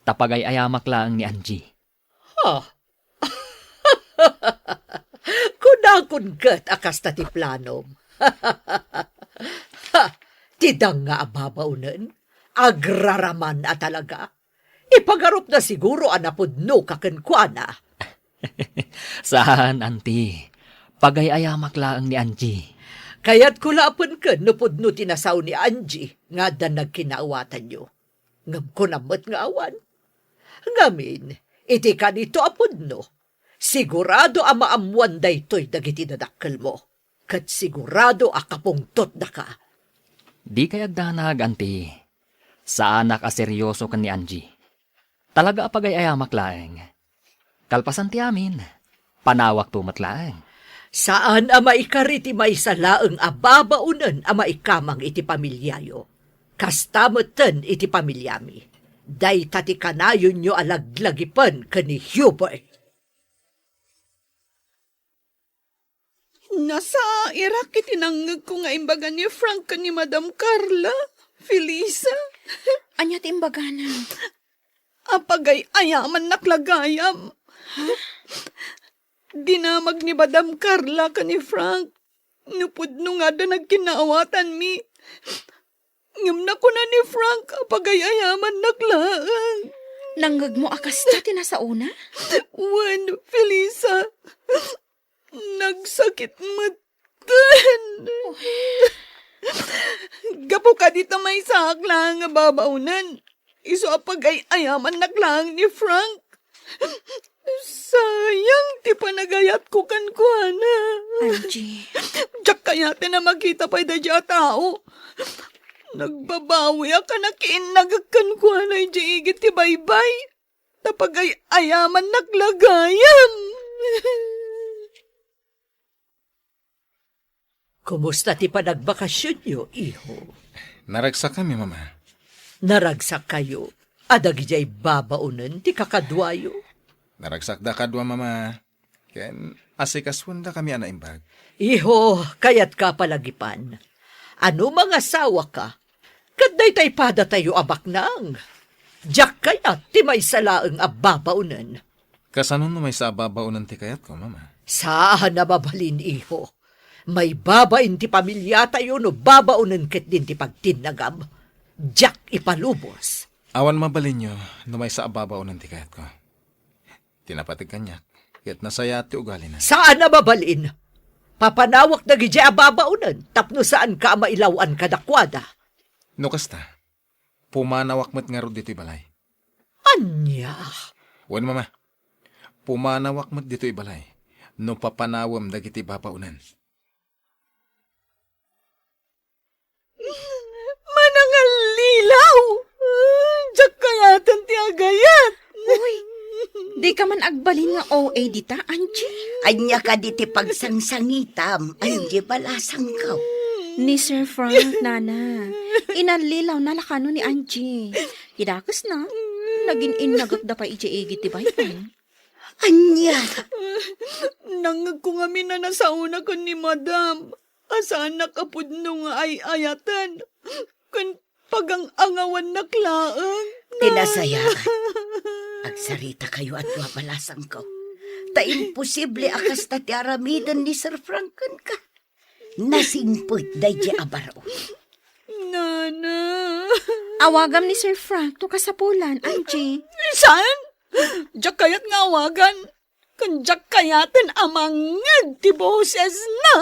Ta pagay-ayamak laeng ni Angie. Ha? Kunakon ket a kasta ti planom. Ha, ti danga a babaonen, agraraman a talaga. Ipagarupna siguro a napudnoka kenkuana. Saan, anti. Pagay-ayamak laeng ni Angie. Kayatko la a penken no pudno ti nasao ni Angie nga addan nagkinnaawatanyo. Ngem kunam met nga awan. Ngamin, iti kanito a pudno, sigurado a maammoan daytoy dagiti dadakkelmo, ket sigurado a kapungtotdaka. Dikay agdanag, anti. Saanak a serioso ken ni Angie. Talaga a pagay-ayamak laeng. Kalpasan ti amin, panawakto met laeng. Saan a maikari ti maysa laeng a babaonen a maikamang iti pamiliayo. Kasta metten iti pamiliami. Dayta ti kanayonyo a laglagipen ken ni Hubert. Nasairak iti nangngegko nga imbaga ni Frank ken ni Madam Carla. Felisa. Ania ti imbagana? Apagay-ayamannak la gayam. Dinamag ni Madam Carla ken ni Frank no pudno nga adda nagkinnaawatanmi. Ngem nakuna ni Frank a pagay-ayamannak laeng. Nangngegmo a kasta ti nasaona? Wen, Felisa. Nagsakit metten. Gapu kadi ta maysaak laeng a babaonen, isu a pagay-ayamannak laeng ni Frank. Sayang ti panagayatko kenkuana. Angie. Diak kayaten a makita pay daydiay a tao. Nagbabawiak a nakiinnagek kenkuana idiay igid ti baybay. Ta pagay-ayamannak la gayam. Kumusta ti panagbakasionyo, iho? Naragsakami, Mama. Naragsakkayo a dagidiay babaonen ti kakaduayo? Naragsakda kadua, Mama. Ken asikasuendakami a naimbag. Iho, kayatka a palagipan. A no mangasawaka, ket daytay padatayo a baknang. Diak kayat ti maysa laeng a babaonen. Kasano no maysa a babaonen ti kayatko, Mama? Saan a mabalin, iho. Maibabain ti pamiliatayo no babaonen ketdin ti pagtinnagam. Diak ipalubos. Awan mabalinyo no maysa a babaonen ti kayatko. Ti napateg kaniak, ket nasayaat ti ugalina. Saan a mabalin! Papanawak dagidiay a babaonen tapno saanka a mailaw-an kadakuada. No kasta, pumanawak met ngarud ditoy balay. Ania? Wen, Mama. Pumanawak met ditoy balay no papanawem dagiti babaonen. Manangallilaw! Diak kayaten ti agayat! Uy, dika man agbalin nga O A dita, Angie? Ania kadi ti pagsangsangitam, Angie Balasangko? Ni Sir Frank, Nana. Inallilawna la kano ni Angie. Ti dakesna, nagin-innagekda pay idiay igid ti baybay. Ania? Nangngegko ngamin a nasaona ken ni Madam. A saannak a pudno nga ay-ayaten ken pagang-angawannak laeng. Ti nasayaat, agsaritakayo a dua, Balasangko. Ta imposible a kasta ti aramiden ni Sir Frank kenka. Nasingpet daydiay a baro. Nana. Awagam ni Sir Frank no kasapulan, Angie. Saan? Diak kayat nga awagan. Ken diak kayaten a mangngeg ti bosesna.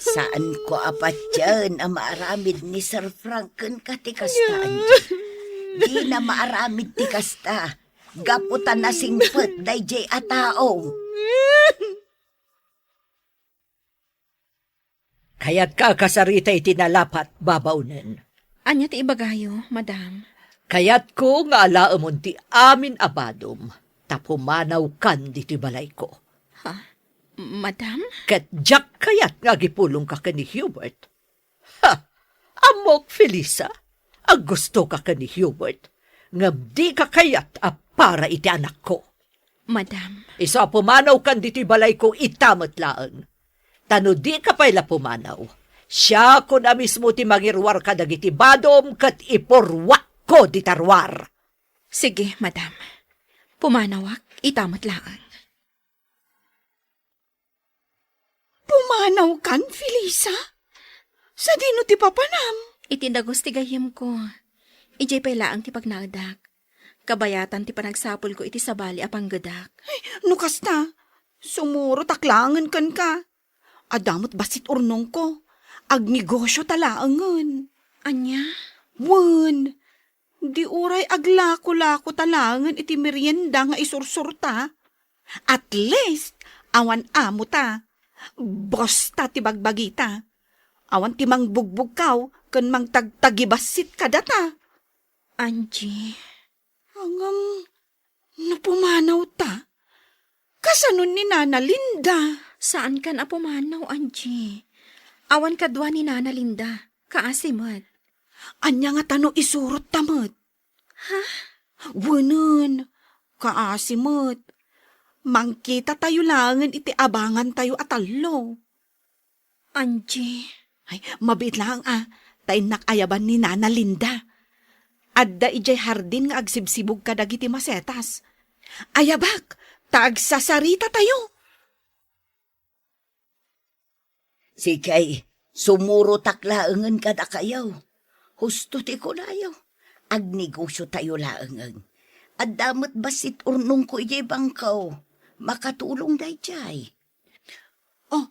Saanko a patien a maaramid ni Sir Frank kenka ti kasta, Angie. Dina maaramid ti kasta. Gapu ta nasingpet daydiay a tao. Kayatka a kasarita iti nalapat, babaonen. Ania ti ibagayo, Madam? Kayatko nga alaemon ti amin a badom, ta pumanawkan ditoy balayko. Ha? Madam? Ket diak kayat nga agipulongka ken ni Hubert. Ha! Ammok, Felisa, a gustoka ken ni Hubert, ngem dika kayat a para iti anakko. Madam. Isu a pumanawkan ditoy balayko ita met laeng. Ta no dika pay la pumanaw, siakon a mismo ti mangiruar kadagiti badom ket ipurruakko dita ruar. Sige, Madam. Pumanawak ita met laeng. Pumanawkan, Felisa? Sadino ti papanam? Iti dagus ti gayyemko. Idiay pay laeng ti pagnaedak. Kabayatan ti panagsapulko iti sabali a panggedak. Ay, no kasta, sumurotak laengen kenka. Adda met bassit urnongko. Agnegosio ta laengen. Ania? Wen, di uray aglako-lako ta laengen iti merienda nga isursurta. At least, awan amo ta. Boss ta ti bagbagita. Awan ti mangbugbugkaw ken mangtagtagibassit kadata. Angie. Ngem, no pumanaw ta, kasano ni Nana Linda? Saankan a pumanaw, Angie. Awan kadua ni Nana Linda. Kaasi met. Ania ngata no isurot ta met? Ha? Wenen, kaasi met. Mangkita tayo laengen iti abangan tayo a tallo. Angie. Ay, mabiit laeng a. ta innak ayaban ni Nana Linda. Adda idiay hardin nga agsibsibug kadagiti masetas. Ayabak, ta agsasaritatayo. Sige, sumurotak laengen kadakayo. Husto ti kunayo. Agnegosiotayo laengen. Adda met bassit urnongko idiay bangko. Makatulong daydiay. Oh,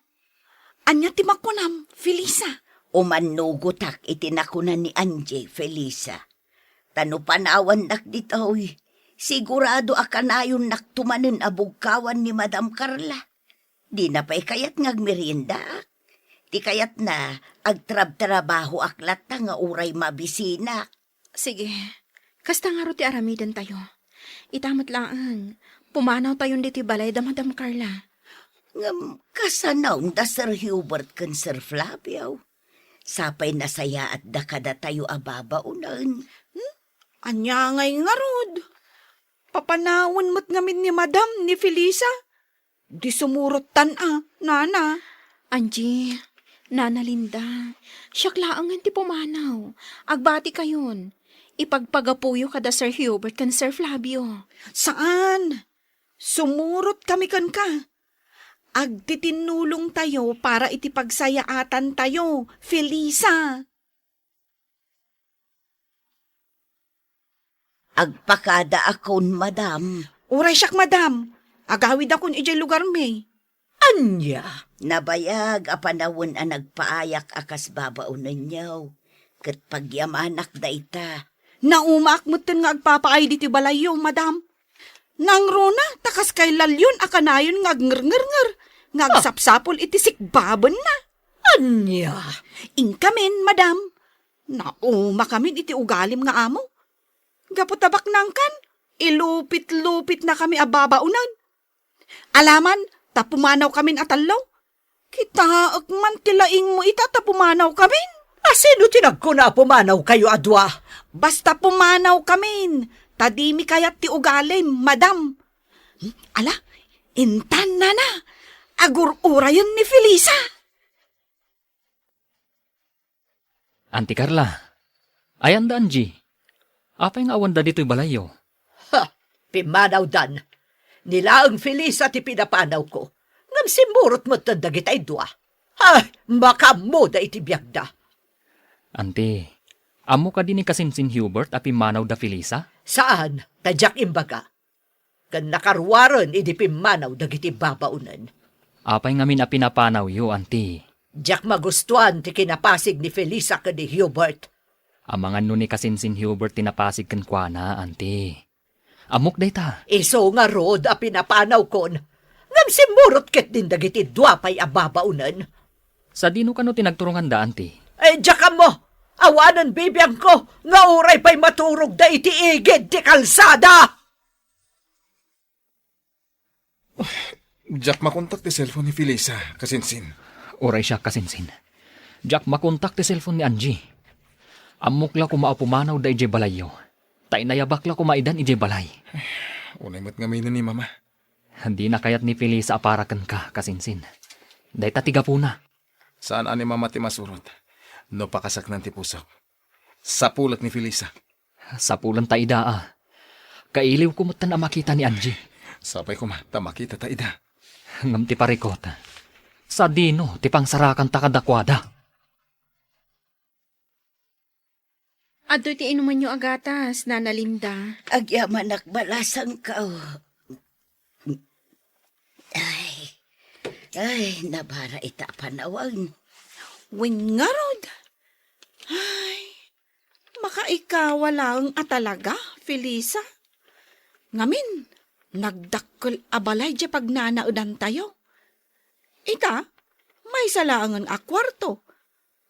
ania ti makunam, Felisa? Umannugotak iti nakuna ni Angie, Felisa. Ta no panawannak ditoy, sigurado a kanayonnakto manen a bugkawan ni Madam Carla. Dina pay kayat nga agmeriendaak. Ti kayatna, agtrabtrabahoak latta nga uray mabisinak. Sige, kasta ngarud ti aramidentayo. Ita met laeng, pumanawtayon ditoy balay da Madam Carla. Ngem kasano da Sir Hubert ken Sir Flavio? Sapay nasayaatda kadatayo a babaonen. Hmm? Ania ngay ngarud? Papanawen met ngamin ni Madam ni Felisa? Di sumurottan a, Nana. Angie, Nana Linda, siak laengen ti pumanaw. Agbatikayon. Ipagpagapuyo kada Sir Hubert ken Sir Flavio. Saan? Sumurot kami kenka. Agtitinnulongtayo para iti pagsayaatantayo, Felisa. Agpakadaakon, madam. Uray siak, madam. Agawidakon idiay lugarmi. Ania? Nabayag a panawen a nagpaayak a kas babaonenyo. Ket pagyamanak dayta. Naumaak metten nga agpapaay ditoy balayyo, madam. Nangruna, ta kas kay lalyon a kanayon nga agngerngernger, nga Ah. agsapsapul iti sikbabenna. Ania? Inkamin, madam. Naumakamin iti ugalim nga amo. Gapu ta baknangkan, ilupit-lupitnakami a babaonen. Alaman, ta pumanawkamin a tallo. Kitaek man ti laingmo ita ta pumanawkamin. A sino ti nagkuna a pumanawkayo a dua? Basta pumanawkamin, ta dimi kayat ti ugalim, madam. Hmm, ala, intan, nana, agur-urayen ni Felisa. Auntie Carla, ayan da Angie? Apay nga awanda ditoy balayyo? Ha! Pimmanawdan. Ni laeng Felisa ti pinapanawko. Ngem simmurot metten dagitay dua. Ay, makaammoda iti biagda. Auntie, ammo kadi ni kasinsin Hubert a pimmanaw da Felisa? Saan, ta diak imbaga. Ken nakaruaren idi pimmanaw dagiti babaonen. Apay ngamin a pinapanawyo, Auntie? Diak magustuan ti kinapasig ni Felisa ken ni Hubert. Amangan no ni kasinsin Hubert ti napasig kenkuana, Auntie. Ammok dayta. Isu ngarud a pinapanawkon. Ngem simmurot ketdin dagiti dua pay a babaonen. Sadino kano ti nagturonganda, Auntie? Eh, diak ammo. Awanen bibiangko nga uray pay maturogda iti igid ti kalsada. Diak makontak ti cellphone ni Felisa, kasinsin. Uray siak, kasinsin. Diak makontak ti cellphone ni Angie. Ammok la koma a pumanawda idiay balayyo. Ta inayabak la koma idan idiay balay. Unay met ngamin ni Mama. Dina kayat ni Felisa a para kenka, kasinsin. Dayta ti gapuna. Saan a ni Mama ti masurot no pakasaknan ti pusok. Sapulek ni Felisa. Sapulenta ida a. Kailiwko metten a makita ni Angie. Sapay koma ta makitata ida. Ngem ti parikot, sadino ti pangsarakanta kadakuada? Adtoy ti inumanyo a gatas, Nana Linda. Agyamanak balasangko. Ay, ay, nabara ita a panawen. Wen ngarud. Ay, makaikawa laeng a talaga, Felisa. Ngamin, nagdakkel a balay diay pagnanaedantayo. Ita, maysa laengen a kuarto.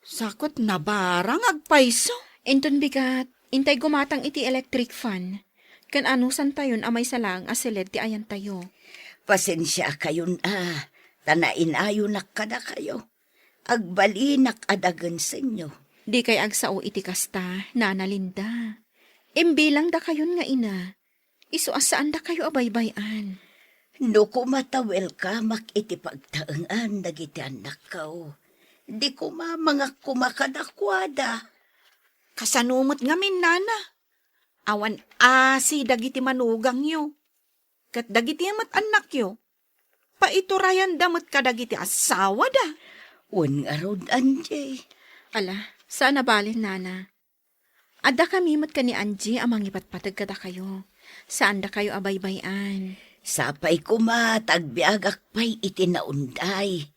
Sakot nabara nga agpayso. Inton bigat, intay gumatang iti electric fan. Ken anusantayon a maysa laeng a siled ti ayantayo. Pasensiakayon a, ta nainayonak kadakayo. Agbalinak a dagensenyo. Dikay agsao iti kasta, Nana Linda. Imbilangdakayon nga ina. Isu a saandakayo a baybay-an. No koma ta welcomeak iti pagtaengan dagiti annakko, di koma mangakuma kadakuada. Kasano met ngamin, nana? Awan asi dagiti manugangyo. Ket dagiti met annakyo, paiturayanda met kadagiti asawada. Wen ngarud, Angie. Ala, saan a bale, nana. Adda kami met ken ni Angie a mangipatpateg kadakayo. Saandakayo a baybay-an. Sapay koma ta agbiagak pay iti naunday,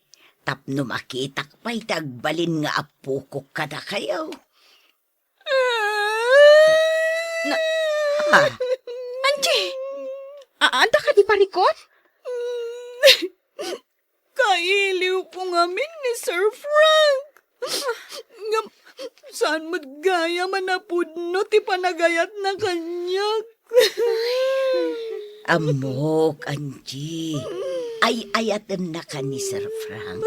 tapno makitak pay ti agbalin nga appokok kadakayo. Na, ah, Angie! A-, adda kadi parikut? Kailiwko ngamin ni Sir Frank. Ngem, saan met gayam a napudno ti panagayatna kaniak. Ammok, Angie. Ay-ayatennaka ni Sir Frank.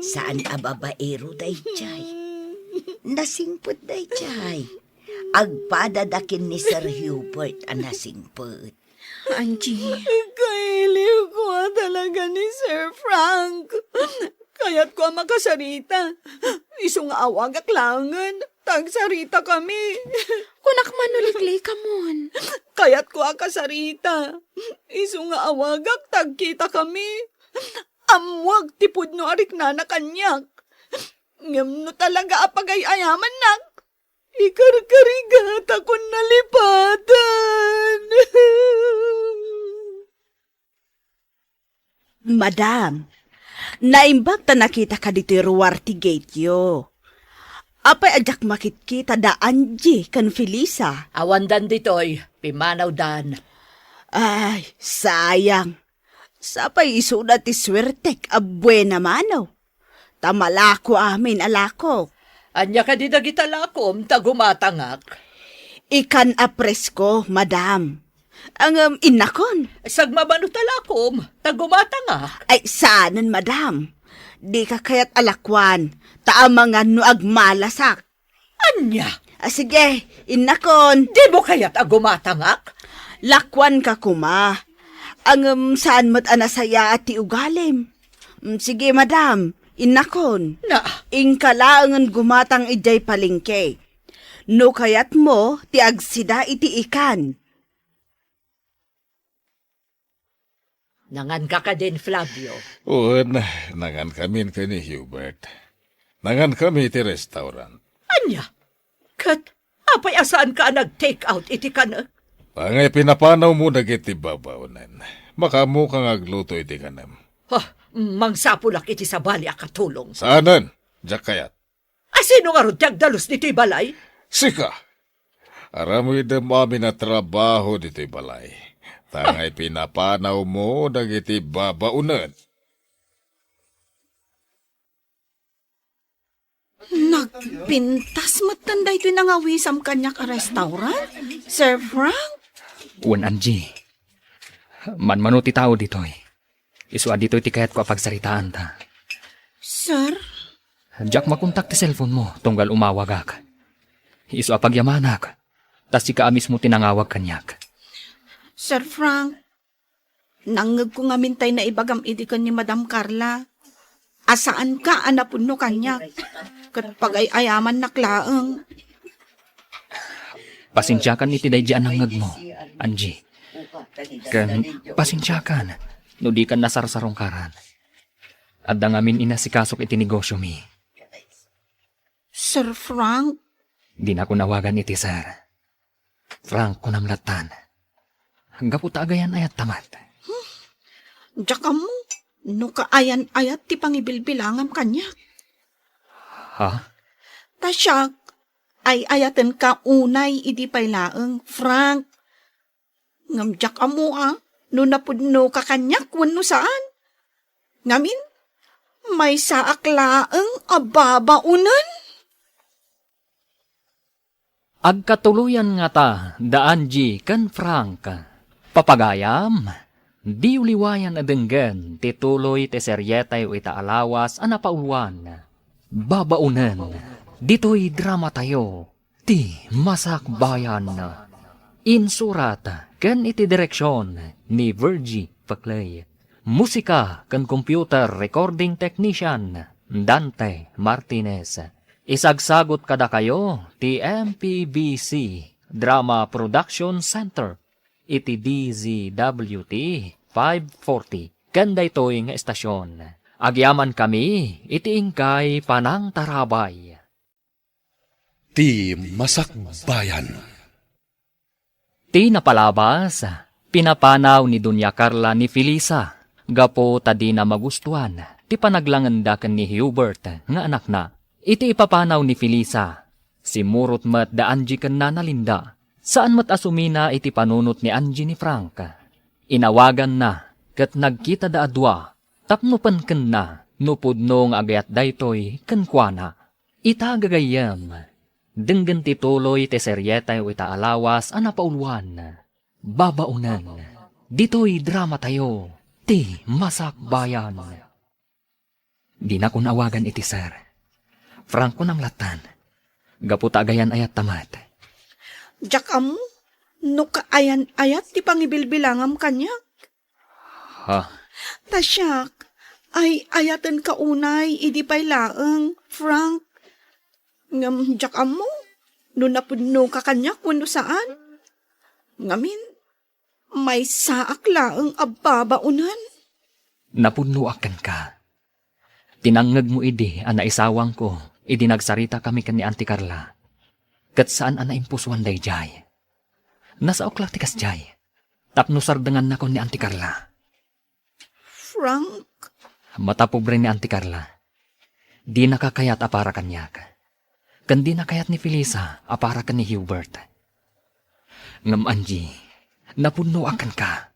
Saan a babaero daydiay. Nasingpet daydiay. Agpadada ken ni Sir Hubert a nasingpet. Angie. Kailiwko a talaga ni Sir Frank. Kayatko a makasarita. Isu nga awagak laengen, ta agsaritakami. Kunak man no liklikamon. Kayatko a kasarita. Isu nga awagak, ta agkitakami. Ammoak ti pudno a riknana kaniak. Ngem no talaga a pagay-ayamannak, ikarkarigatakon nalipatan. Madam, naimbag ta nakitaka ditoy ruar ti gateyo. Apay a diak makitkita da Angie ken Felisa? Awandan ditoy, pimmanawdan. Ay, sayang. Sapay isuda ti suertek a buena mano. Ta malako amin a lakok. Ania kadi dagita lakom ta gumatangak? Ikan a presko, madam. Ngem, innakon. Sagmamano ta lakom ta gumatangak. Ay, saanen, madam. Dika kayat a lakuan, ta amangan no agmalasak. Ania? Ah, sige, innakon. Dimo kayat a gumatangak? Lakuanka koma. Ngem, saan met a nasayaat ti ugalim. Mm, sige, madam, innakon. Na? Inka laengen gumatang idiay palengke. No kayatmo ti agsida iti ikan. Nanganka kadin, Flavio? Wen, nangankamin ken ni Hubert. Nangankami iti restaurant. Ania? Ket apay a saanka a nag-take out iti kanek? Angay pinapanawmo dagiti babaonen. Makaammok nga agluto iti kanem. Ha, mangsapulak iti sabali a katulong. Saanen, diak kayat. A sino ngarud ti agdalus ditoy balay? Sika! Aramidem amin a trabaho ditoy balay. Ta angay pinapanawmo dagiti babaonen. Nagpintas metten daytoy nangawisam kaniak a restaurant, Sir Frank? Wen, Angie. Manmano ti tao ditoy. Isu a ditoy ti kayatko a pagsaritaanta. Sir? Diak makontak ti cellphone mo tunggal umawagak. Isu a pagyamanak, ta sika a mismo ti nangawag kaniak. Sir Frank, nangngegko ngamin tay naibagam idi ken ni Madam Carla a saanka a napudno kaniak, ket pagay-ayamannak laeng. Pasensiakan iti daydi a nangngegmo, Angie. Ken pasensiakan no dikan nasarsarungkaran. Adda ngamin inasikasok iti negosyomi. Sir Frank? Dinakon awagan iti sir. Frank, kunam lattan. Gapu ta agayan-ayatta met. Diak ammo no kaayan-ayat ti pangibilbilangam kaniak. Ha? Ta siak, ay-ayatenka unay idi pay laeng, Frank. Ngem diak ammo a no napudnoka kaniak wenno saan. Ngamin, maysaak laeng a babaonen. Agkatuloyan ngata da Angie ken Frank. Papagayam, diyo liwayan a denggen ti tuloy ti serietayo ita a lawas a napauluan. Babaonen, ditoy dramatayo, ti Masakbayan. Insurat ken iti direksion ni Virgie Paclay. Musika ken computer recording technician, Dante Martinez. Isagsagut kadakayo ti M P B C Drama Production Center iti D Z W T five forty ken daytoy nga estasion. Agyamankami iti inkay panangtarabay. Ti Masakbayan. Ti napalabas, pinapanaw ni Doña Carla ni Felisa gapu ta dina magustuan ti panaglangenda ken ni Hubert nga anakna. Iti ipapanaw ni Felisa, simmurot met da Angie ken Nana Linda. Saan met a sumina iti panunot ni Angie ni Frank. Inawaganna ket nagkitada a dua tapno penkenna no pudno nga agayat daytoy kenkuana. Ita gagayyem, denggen ti tuloy ti serietayo ita a lawas a napauluan. Babaonen, ditoy dramatayo, ti Masakbayan. Dinakon awagan iti sir. Frank, kunam lattan. Gapu ta agayan-ayatta met. Diak ammo no kaayan-ayat ti pangibilbilangam kaniak. Ha? Ta siak, ay-ayatenka unay idi pay laeng, Frank. Ngem diak ammo no napudnoka kaniak wenno saan. Ngamin, maysaak laeng a babaonen. Napudnoak kenka. Tinangngegmo idi a naisawangko idi nagsaritakami ken ni Auntie Carla. Ket saan a naimpusoan daydiay. Nasaok la ti kasdiay. Tapno sardengannakon ni Auntie Carla. Frank. Mata pobre ni Auntie Carla. Dinaka kayat a para kaniak. Ken dina kayat ni Felisa a para ken ni Hubert. Ngem Angie, napudnoak kenka.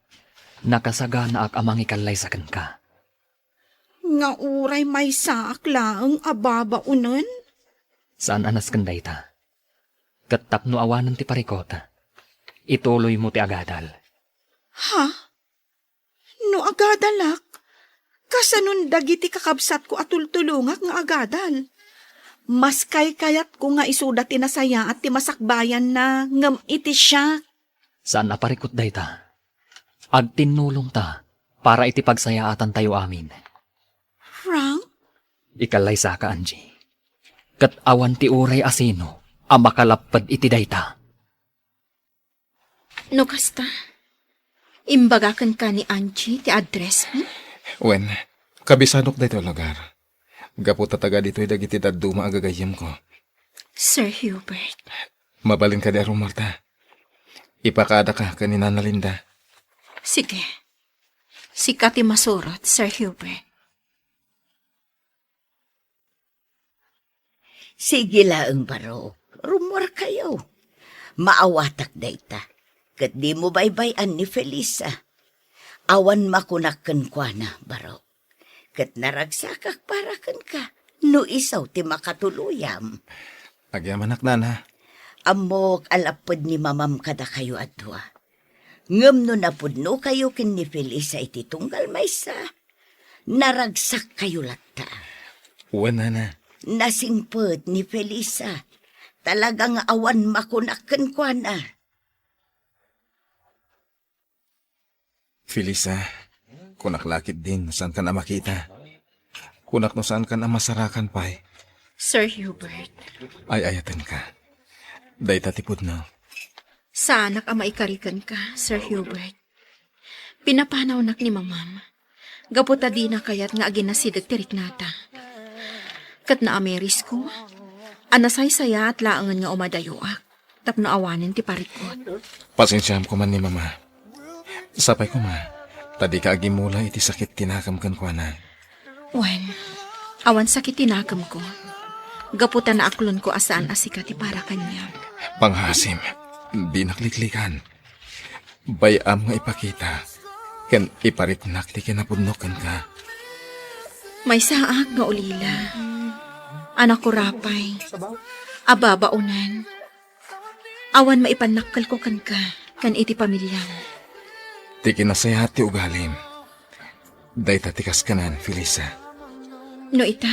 Nakasaganaak a mangikallaysa kenka. Nga uray maysaak laeng a babaonen? Saan a nasken dayta. Ket tapno awanen ti parikut, ituloymo ti agadal. Ha? No agadalak, kasanon dagiti kakabsatko a tultulongak nga agadal? Mas kaykayatko nga isuda ti nasayaat ti masakbayanna ngem iti siak. Saan a parikut dayta. Agtinnulongta para iti pagsayaatantayo amin. Frank? Ikallaysaka, Angie. Ket awan ti uray a sino a makalapped iti dayta. No kasta, imbaga kenka ni Angie ti addressmo? Wen, kabisanok daytoy a lugar. Gapu ta taga ditoy dagiti dadduma a gagayyemko. Sir Hubert. Mabalin kadi a rummuarta? Ipakaadaka ken ni Nana Linda. Sige. Sika ti masurot, Sir Hubert. Sige laeng, barok. Rummuarkayo. Maawatak dayta. Ket dimo baybay-an ni Felisa. Awan makunak kenkuana, barok. Ket naragsakak para kenka, no isu ti makatuluyam. Agyamanak, Nana. Ammok a lapped ni Mamam kadakayo a dua. Ngem no napudnokayo ken ni Felisa iti tunggal maysa, naragsakkayo latta. Wen, Nana. Nasingpet ni Felisa. Talaga nga awan makunak kenkuana. Felisa, kunak la ketdin no saankan a makita. Kunak no saankan a masarakan pay. Sir Hubert. Ay-ayatenka. Dayta ti pudno. Saanak a maikari kenka, Sir Hubert. Pinapanawnak ni Mamam. Gapu ta dina kayat nga aginasideg ti riknata. Ket naamirisko a nasaysayaat laengen nga umadayoak tapno awanen ti parikut. Pasensiaam koma ni Mama. Sapay koma, ta dika agimmula iti sakit ti nakem kenkuana. Wen, awan sakit ti nakemko. Gapu ta naaklonko a saan a sika ti para kaniak. Pangngaasim, dinak liklikan. Bay-am nga ipakita ken ipariknak ti kinapudno kenka. Maysaak nga ulila a nakurapay a babaonen. Awan maipannakkelko kenka ken iti pamiliam. Ti kinasayaat ti ugalim, dayta ti kaskanan, Felisa. No ita,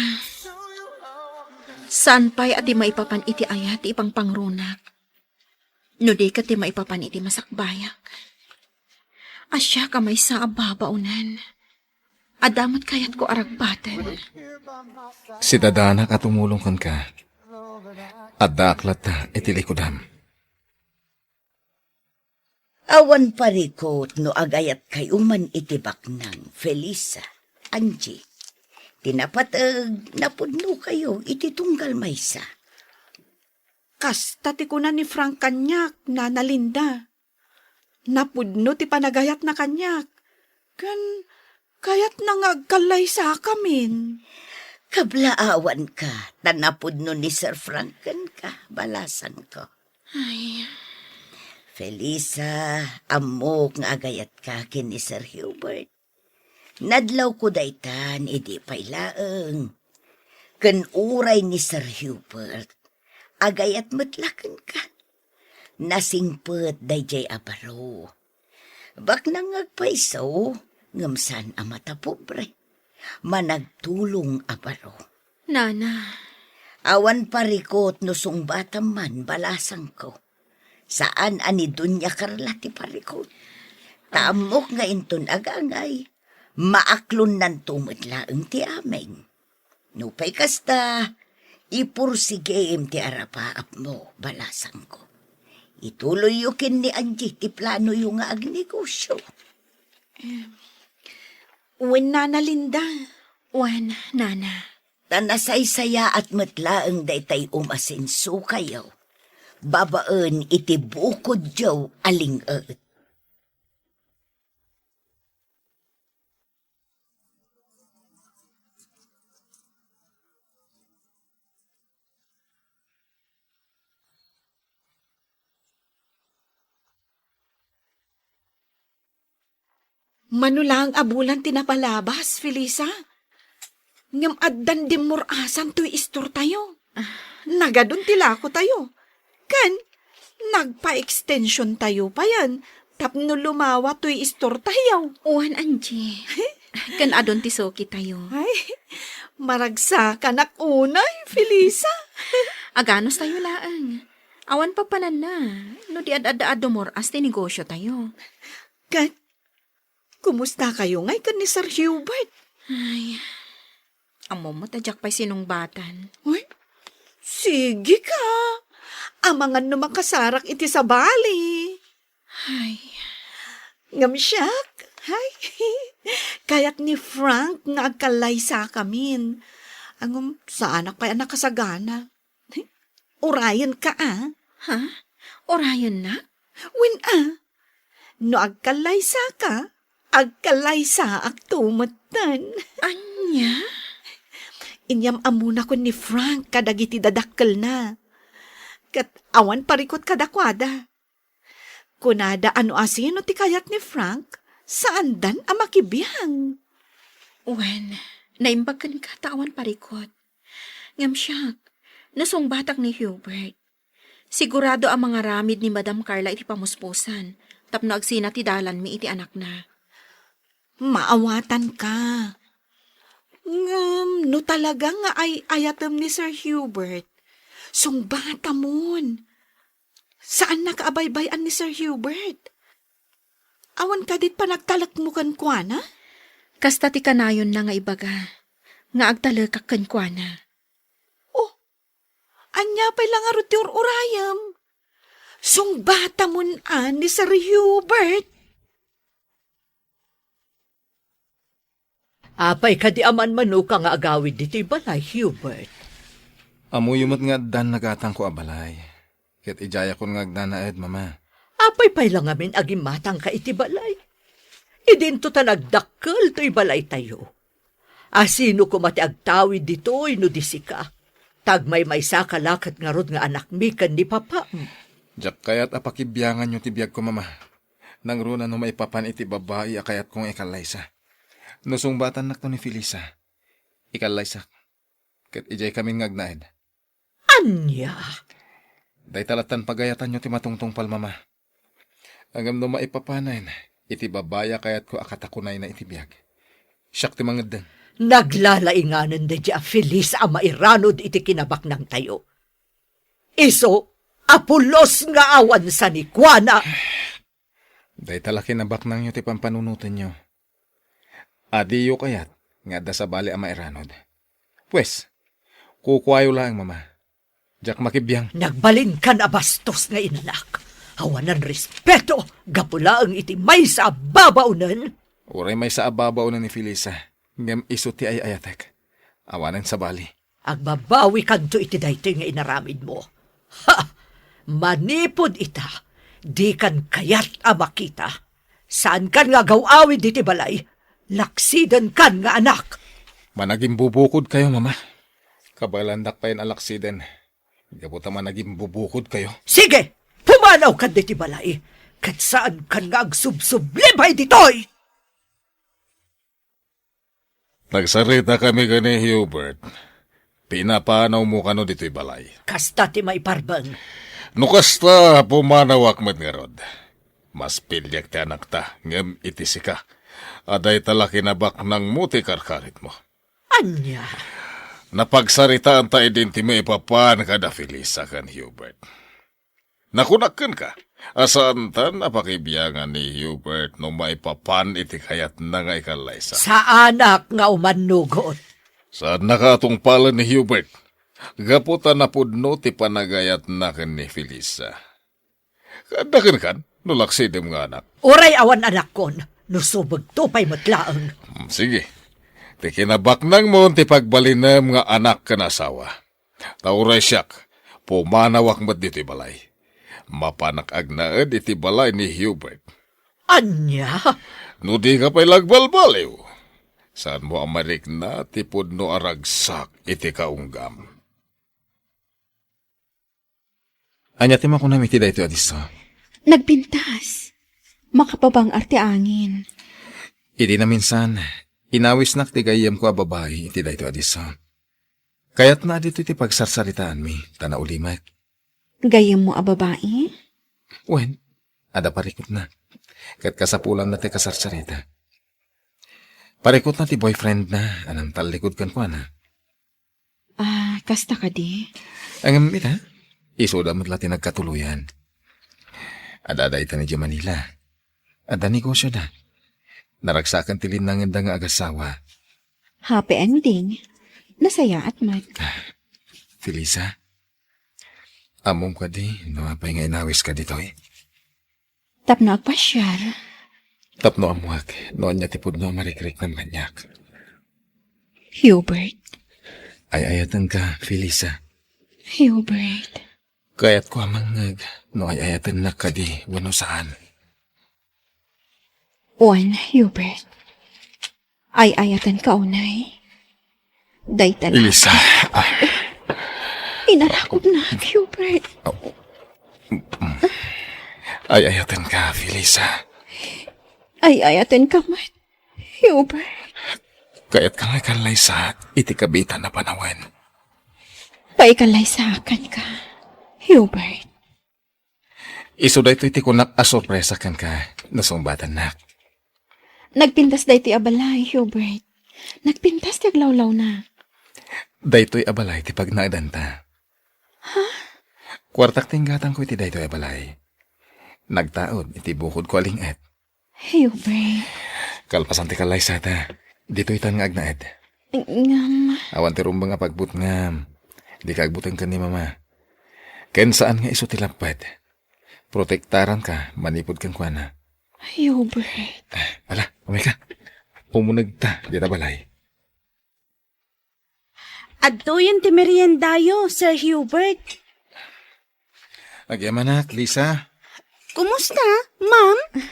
saan pay a ti maipapan iti ayat ti ipangpangrunak. No di ket ti maipapan iti masakbayak. Siak a maysa a babaonen. Adda met kayatko a ragbaten. Sidadanak a tumulong kenka. Addaak latta iti likudam. Awan parikut no agayatkayo man iti baknang, Felisa, Angie. Ti napateg, napudnokayo iti tunggal maysa. Kasta ti kuna ni Frank kaniak, Nana Linda. Napudno ti panagayatna kaniak. Ken kayatna nga agkallaysakamin. Kablaawanka, ta napudno ni Sir Frank kenka, balasangko. Ay. Felisa, ammok nga agayatka ken ni Sir Hubert. Nadlawko daytan idi pay laeng. Ken uray ni Sir Hubert, agayat met la kenka. Nasingpet daydiay a baro. Baknang nga agpayso, ngem saan a matapobre. Managtulong a baro. Nana. Awan parikut no sungbatam man, balasangko. Saan a ni Doña Carla ti parikut. Ta ammok nga inton agangay, maaklonnanto met laeng ti amin. Nupay kasta, ipursigim ti arapaapmo, balasangko. Ituloyyo ken ni Angie ti planoyo nga agnegosio. Em, wen, Nana Linda. Wen, Nana. Ta nasaysayaat met laeng daytay umasensokayo babaen iti bukodyo a ling-et. Mano laeng a bulan ti napalabas, Felisa. Ngem addan dimmur-asan toy istortayo. Ah. Nagadun ti lakotayo. Ken, nagpa-extensiontayo payen tapno lumawa toy istortayo. Wen, Angie. Ken adun ti sukitayo. Ay, maragsakanak unay, Felisa. Aganustayo laeng. Awan papananna, no di ad-adda a dumur-as ti negosiotayo. Ket, kumustakayo ngay ken ni Sir Hubert? Ay, ammom met a diak pay sinungbatan. Uy, sige ka. Amangan no makasarak iti sabali. Ay. Ngem siak, ay, kayat ni Frank nga agkallaysakamin. Ngem, saanak pay a nakasagana. Urayenka, a. Ha? Urayennak? Wen, a. No agkallaysaka, agkallaysaakto metten. Ania? Inyam-ammona ken ni Frank kadagiti dadakkelna. Ket awan parikut kadakuada. Kunada a no asino ti kayat ni Frank, saandan a makibiang. Wen, naimbag kenka ta awan parikut. Ngem siak, no sungbatak ni Hubert, sigurado a mangaramid ni Madam Carla iti pamuspusan tapno agsina ti dalanmi iti anakna. Maawatanka. Ngem no talaga nga ay-ayatem ni Sir Hubert, sungbatamon. Saannaka a baybay-an ni Sir Hubert. Awan kadi panagtalekmo kenkuana? Kasta ti kanayonna nga ibaga, nga agtalekak kenkuana. Oh, ania pay la ngarud ti ur-urayem? Sungbatamon a ni Sir Hubert. Apay kadi a manmanoka nga agawid ditoy balay, Hubert? Ammoyo met nga addan nagatangko a balay. Ket idiayakon nga agnanaed, Mama. Apay pay la ngamin a gimmatangka iti balay? Idinto ta nagdakkel toy balaytayo. Asino koma ti agtawid ditoy no di sika? Ta agmaymaysaka la ket ngarud nga anakmi ken ni papam. Diak kayat a pakibianganyo ti biagko, Mama. Nangruna no maipapan iti babai a kayatko nga ikallaysa. No sungbatannakto ni Felisa, ikallaysak. Ket idiaykamin nga agnaed. Ania? Dayta lattan pagayatanyo ti matungtungpal, Mama. Ngem no maipapanen iti babai a kayatko a katakunayna iti biag, siak ti mangeddeng. Naglalainganen daydiay a Felisa a mairanod iti kinabaknangtayo. Isu a pulos nga awan sanikuana. Dayta la kinabaknangyo ti pampanunotenyo. Adiyo kayat nga adda sabali a mairanod. Pues, kukuayo laeng, Mama. Diak makibiang. Nagbalinkan a bastos nga inanak. Awanan respeto, gapu laeng iti maysa a babaonen. Uray maysa a babaonen ni Felisa, ngem isu ti ay-ayatek. Awanen sabali. Agbabawikanto iti daytoy nga inaramidmo. Ha! Manipud ita, dikan kayat a makita. Saankan nga agaw-awid iti balay. Laksidenkan nga anak. Managimbubukod kayo, Mama. Kabaelandak payen a laksiden. Gapu ta managimbubukod kayo. Sige! Pumanawkan ditoy balay. Ket saankan nga agsubsubli pay ditoy! Nagsaritakami ken ni Hubert. Pinapanawmo kano ditoy balay. Kasta ti maiparbeng. No kasta, pumanawak met ngarud. Mas piliek ti anakta, ngem iti sika, adda ita la kinabaknangmo ti karkaritmo. Ania? Napagsaritaanta idin ti maipapan kada Felisa ken Hubert. Nakunak kenka, a saantan a pakibiangan ni Hubert no maipapan iti kayatna nga ikallaysa. Saanak nga umannugot. Saannaka a tungpalen ni Hubert, gapu ta napudno ti panagayatna ken ni Felisa. Kaadda kenkan, no laksidem nga anak. Uray awan anakkon, no subegto pay met laeng. Hmm, sige. Ti kinabaknangmo ti pagbalinem nga anak ken asawa. Ta uray siak, pumanawak met ditoy balay. Mapanak agnaed iti balay ni Hubert. Ania? No dika pay la agbalbaliw, saanmo a marikna ti pudno a ragsak iti kaunggam. Ania ti makunam iti daytoy a disso? Nagpintas. Makapabang-ar ti angin. Idi naminsan, inawisnak ti gayyemko a babai iti daytoy a disso. Kayatna a ditoy ti pagsarsaritaanmi, ta naulimek. Gayyemmo a babai? Wen, adda parikutna. Ket kasapulanna ti kasarsarita. Parikutna ti boyfriendna a nangtallikud kenkuana. Ah, kasta kadi? Ngem ita, isuda met la ti nagkatuloyan. Adda dayta idiay Manila. Adda negosioda. Naragsakan ti linnangenda nga agasawa. Happy ending. Nasayaat met. Felisa, ammom kadi no apay nga inawiska ditoy? Tapno agpasiar. Tapno ammuak no ania ti pudno a marikriknam kaniak. Hubert. Ay-ayatenka, Felisa. Hubert. Kayatko a mangngeg no ay-ayatennak kadi wenno saan. Wen, Hubert. Ay-ayatenka unay. Dayta la. Felisa. Ah. Inarakupnak, Hubert. Oh. Mm. Ay-ayatenka, Felisa. Ay-ayatenka met, Hubert. Kayatka nga ikallaysa iti kabiitan a panawen. Paikallaysaak kenka, Hubert. Isu daytoy ti kunak a sorpresa kenka, nasungbatannak. Nagpintas daytoy a balay, Hubert. Nagpintas ti aglawlawna. Daytoy a balay ti pagnaedanta. Ha? Kuartak ti inggatangko iti daytoy a balay. Nagtaud iti bukodko a ling-et. Hubert. Kalpasan ti kallaysata, ditoytan nga agnaed. Ngem. Awan ti rumbeng a pagbutngam. Dika agbuteng ken ni Mama. Ken saan nga isu ti lappet. Protektaranka manipud kenkuana. Hubert. Ala, umayka. Umunegta dita balay. Adtoyen ti meriendayo, Sir Hubert. Agyamanak, Lisa. Kumusta, ma'am?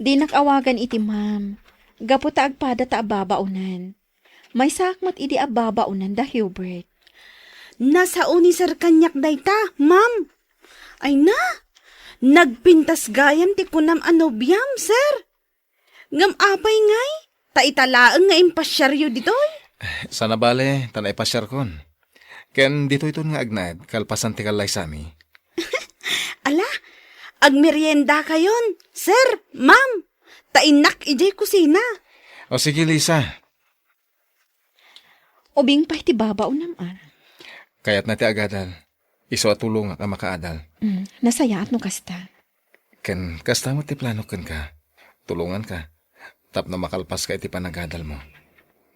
Dinak awagan iti ma'am. Gapu ta agpada ta a babaonan. Maysaak met idi a babaonan da Hubert. Nasao ni Sir kaniak dayta, ma'am. Ay na, nagpintas gayam ti kunam a nobiam, sir. Ngem apay ngay? Ta ita laeng nga impasiaryo ditoy? Sana bale, ta naipasiarkon. Ken ditoyton nga agnaed, kalpasan ti kallaysami. Ala, agmeriendakayon, sir, ma'am. Ta innak idiay kusina. O sige, Lisa. Ubing pay ti babaonam, a. Kayatna ti agadal. Isu a tulongak a makaadal. Mm, nasayaat no kasta. Ken kasta met ti planok kenka. Tulonganka tapno makalpaska iti panagadalmo.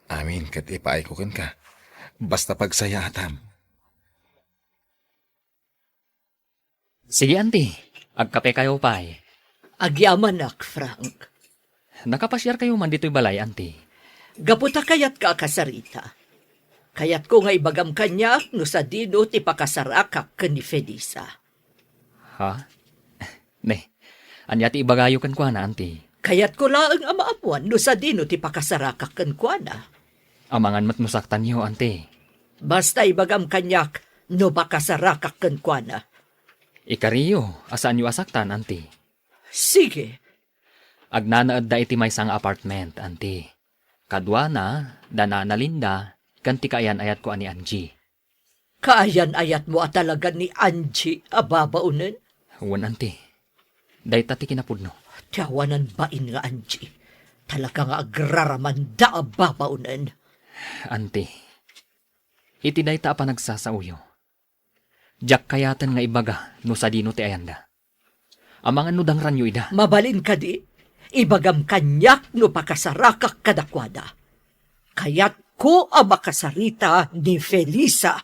Amin ket ipaayko kenka. Basta pagsayaatam. Sige, Auntie. Agkapekayo pay. Agyamanak, Frank. Nakapasiarkayo man ditoy balay, Auntie? Gapu ta kayatka a kasarita. Kayatko nga ibagam kaniak no sadino ti pakasarakak ken ni Felisa. Ha? Ne, ania ti ibagayo kenkuana, Auntie? Kayatko laeng a maammuan no sadino ti pakasarakak kenkuana. Amangan met no saktanyo, Auntie. Basta ibagam kaniak no pakasarakak kenkuana. Ikariyo a saanyo a saktan, Auntie. Sige. Agnanaedda iti maysa nga apartment, Auntie. Kaduana, da Nana Linda, ken ti kaayan-ayatko a ni Angie. Kaayan-ayatmo a talaga ni Angie a babaonen? Wen, Auntie. Dayta ti kinapudno. Ti awanan bain nga Angie. Talaga nga agraramanda a babaonen. Auntie, iti dayta a panagsasaoyo, diak kayaten nga ibaga no sadino ti ayanda. Amangan no dangranyo ida. Mabalin kadi, ibagam kaniak no pakasarakak kadakuada. Kayatko a makasarita ni Felisa.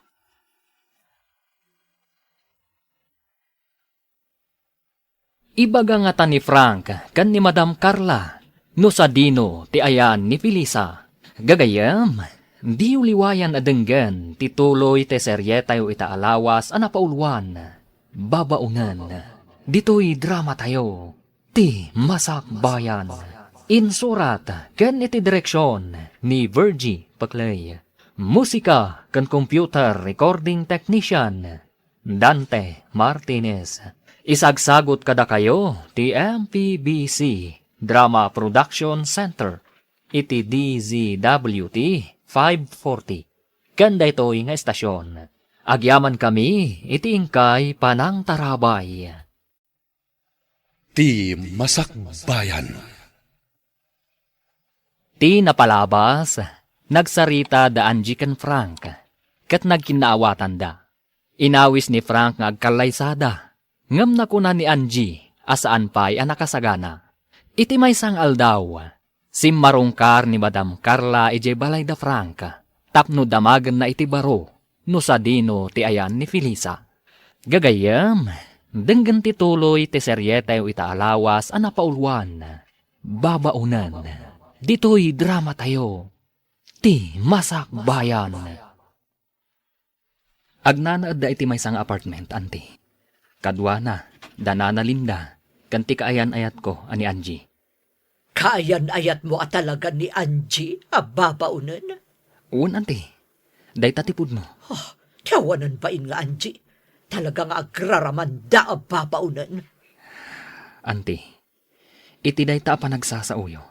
Ibaga ngata ni Frank ken ni Madam Carla no sadino ti ayan ni Felisa. Gagayyem, diyo liwayan a denggen ti tuloy ti serietayo ita a lawas a napauluan, Babaonen, ditoy dramatayo, Ti Masakbayan. Insurat ken iti direksion ni Virgie Paclay. Musika ken computer recording technician, Dante Martinez. Isagsagut kadakayo ti M P B C Drama Production Center iti D Z W T five forty. Ken daytoy nga estasion, agyamankami iti inkay panangtarabay. Ti Masakbayan. Ti napalabas, nagsarita da Angie ken Frank, ket nagkinnaawatanda. Inawis ni Frank nga agkallaysada, ngem nakuna ni Angie a saan pay a nakasagana. Iti maysa nga aldaw, simmarungkar ni Madam Carla idiay balay da Frank tapno damagenna iti baro no sadino ti ayan ni Felisa. Gagayyem, denggen ti tuloy ti serietayo ita a lawas a napauluan, Babaonen, ditoy dramatayo, Ti Masakbayan. Agnanaedda iti maysa nga apartment, Auntie. Kaduana, da Nana Linda, ken ti kaayan-ayatko a ni Angie. Kaayan-ayatmo a talaga ni Angie a babaonen? Wen, Auntie. Dayta ti pudno. Ah, ti awanan bain nga Angie. Talaga nga agraramanda a babaonen. Auntie, iti dayta a panagsasaoyo,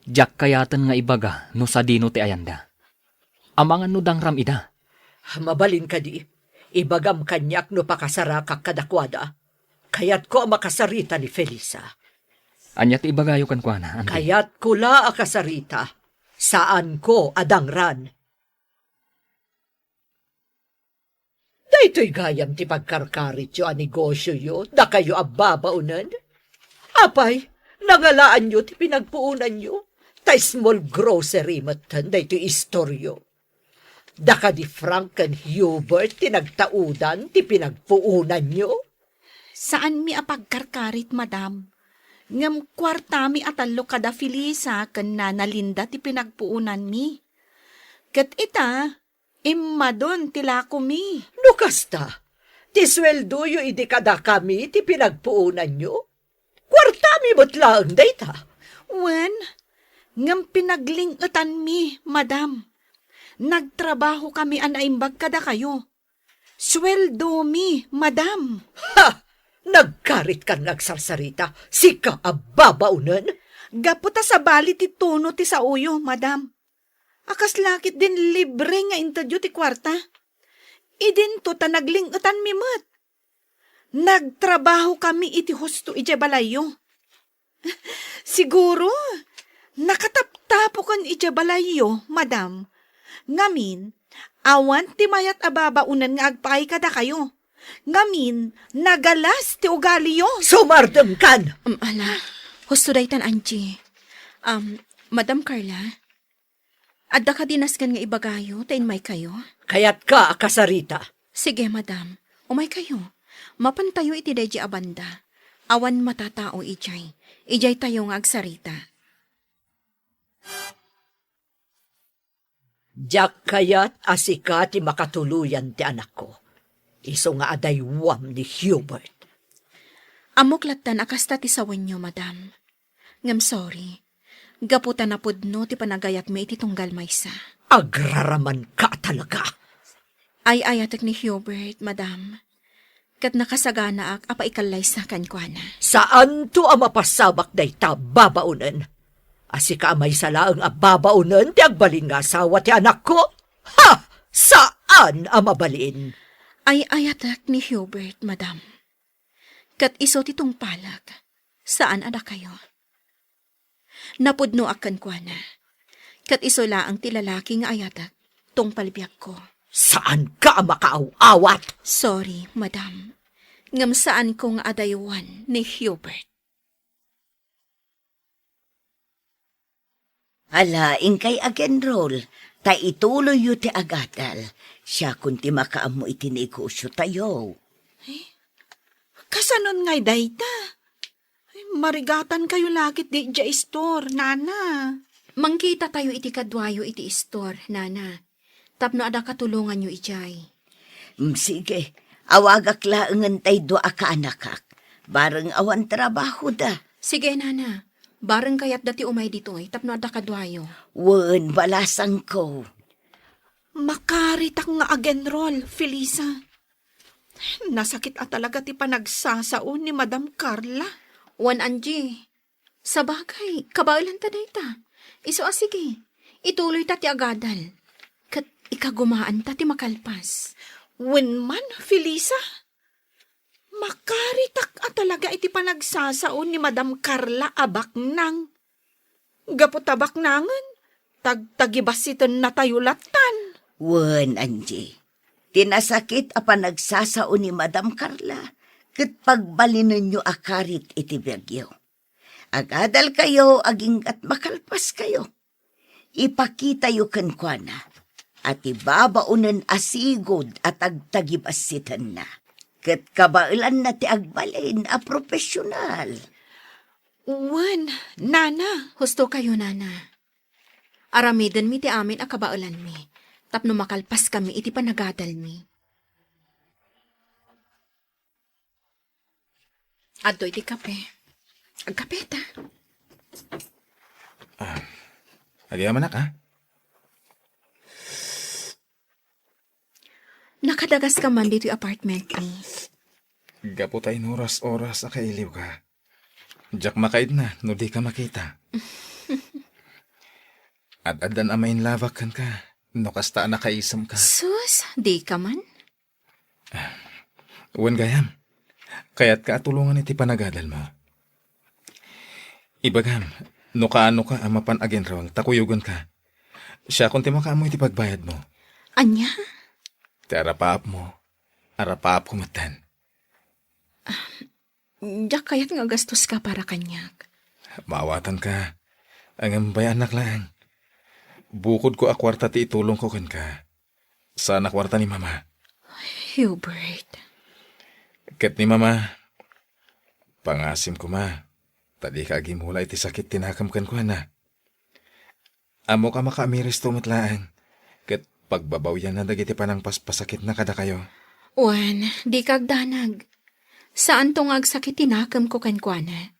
diak kayaten nga ibaga no sadino ti ayanda. Amangan no dangram ida. Mabalin kadi, ibagam kaniak no pakasarakak kadakuada. Kayatko a makasarita ni Felisa. Ania ti ibagayo kenkuana, Auntie? Kayatko la a kasarita. Saanko a dangran. Daytoy gayam ti pagkarkarityo a negosioyo, dakayo a babaonen? Apay, nangalaanyo ti pinagpuonanyo? Ta small grocery metten daytoy istoryo. Daka di Frank ken Hubert ti nagtaudan ti pinagpuonanyo? Saanmi a pagkarkarit, madam. Ngem kuartami a tallo kada Felisa ken Nana Linda ti pinagpuonanmi. Ket ita, immadon ti lakomi. No kasta, ti sueldoyo idi kadakami ti pinagpuonanyo? Kuartami met laeng dayta. Wen, ngem pinagling-etanmi, madam. Nagtrabahokami a naimbag kadakayo. Sueldomi, madam. Ha! Nagkaritkan nga agsarsarita, sika a babaonen? Gapu ta sabali ti tono ti saoyo, madam. A kasla ketdin libre nga intedyo ti kuarta. Idinto ta nagling-etanmi met. Nagtrabahokami iti husto idiay balayyo. Siguro, nakataptapoken idiay balayyo, madam. Ngamin, awan ti mayat a babaonen nga agpaay kadakayo. Ngamin, nagalas ti ugaliyo. Sumardengkan! Um, ala, husto daytan, Angie. Um, Madam Carla, adda kadi nasken nga ibagayo ta inmaykayo? Kayatka a kasarita. Sige, madam. Umaykayo. Mapantayo iti daydi a banda. Awan matatao idiay. Idiaytayo nga agsarita. Diak kayat a sika ti makatuloyan ti anakko. Isu nga adaywam ni Hubert. Ammok lattan a kasta ti sawenyo, madam. Ngem sorry. Gapu ta napudno ti panagayatmi iti tunggal maysa. Agraramanka talaga. Ay-ayatek ni Hubert, madam. Ket nakasaganaak a paikallaysa kenkuana. Saanto a mapasabak dayta babaonen. A sika a maysa laeng a babaonen ti agbalin nga asawa ti anakko? Ha! Saan a mabalin. Ay-ayatek ni Hubert, madam. Ket isu ti tungpalek, saan a dakayo. Napudnoak kenkuana. Ket isu laeng ti lalaki nga ayatek, tungpal biagko. Saanka a makaaw-awat? Sorry, madam. Ngem saanko nga adaywan ni Hubert. Ala, inkay agenrol, ta ituloyyo ti agadal. Siakon ti makaammo iti negosiotayo. Eh, kasanon ngay dayta? Ay, marigatankayo la ket di idiay istor, nana. Mangkitatayo iti kaduayo iti istor, nana. Tapno adda katulonganyo idiay. Mm, sige. Awagak laengen tay dua a kaanakak. Bareng awan trabahoda. Sige, nana. Bareng kayatda ti umay ditoy tapno adda kaduayo. Wen, balasangko. Makaritak nga agenrol, Felisa. Nasakit a talaga ti panagsasao ni Madam Carla. Wen, Angie. Sabagay, kabaelanta dayta. Isu a sige, ituloyta ti agadal. Ket ikagumaanta ti makalpas. Wen man, Felisa, makaritak a talaga iti panagsasao ni Madam Carla a baknang. Gapu ta baknangen, tagtagibassitennatayo lattan. Wen, Angie, ti nasakit a panagsasao ni Madam Carla, ket pagbalinenyo a karit iti biagyo. Agadalkayo aginggat makalpaskayo. Ipakitayo kenkuana a ti babaonen a sigud a tagtagibassitenna. Ket kabaelanna ti agbalin a profesional. Wen, nana. Husto kayo, nana. Aramidenmi ti amin a kabaelanmi, tapno makalpaskami iti panagadalmi. Adtoy ti kape. Agkapeta. Ah, agyamanak, ah. Nakadagaska man ditoy apartment mi. Gapu ta inuras-oras a kailiwka. Diak makaidna no dika makita. Ad-addan a mainlabak kenka no kasta a nakaisemka. Sus, dika man? Wen gayam, kayatka a tulongan iti panagadalmo. Ibagam, no kaanoka a mapan agenrol ta kuyogenka. Siakon ti makaammo iti pagbayadmo. Ania? Ti arapaapmo, arapaapko metten. Diak kayat nga agastoska para kaniak. Maawatanka. Ngem bay-annak laeng. Bukodko a kuarta ti itulongko kenka. Saan a kuarta ni Mama. Hubert. Ket ni Mama, pangasim koma, ta dika agimula iti sakit ti nakem kenkuana. Ammok a makaamiristo met laeng, ket pagbabawianna dagiti panangpaspasakitna kadakayo. Wen, dika agdanag. Saanto nga agsakit ti nakemko kenkuana.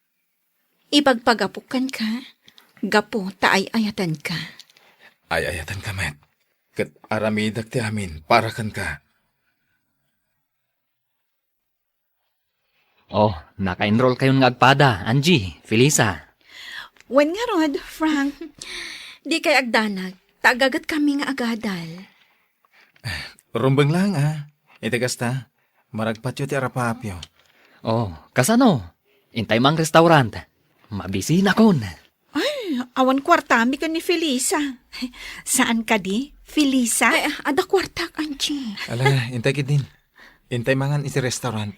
Ipagpagapok kenka, gapu ta ay-ayatenka. Ay-ayatenka met, ket aramidek ti amin para kenka. Oh, naka-enroll kayon nga agpada, Angie, Felisa. Wen ngarud, Frank. Dikay agdanag, ta agaget kami nga agadal. Rumbeng lang, ah. Iti kasta, maragpatyo ti arapaapyo. Oh, kasano? Intay mang restaurant. Mabisinakon. Ay, awan kuartami ken ni Felisa. Saan kadi, Felisa? Ay, adda kuartak, Angie. Ala, intay ketdin. Intay mangan iti restaurant.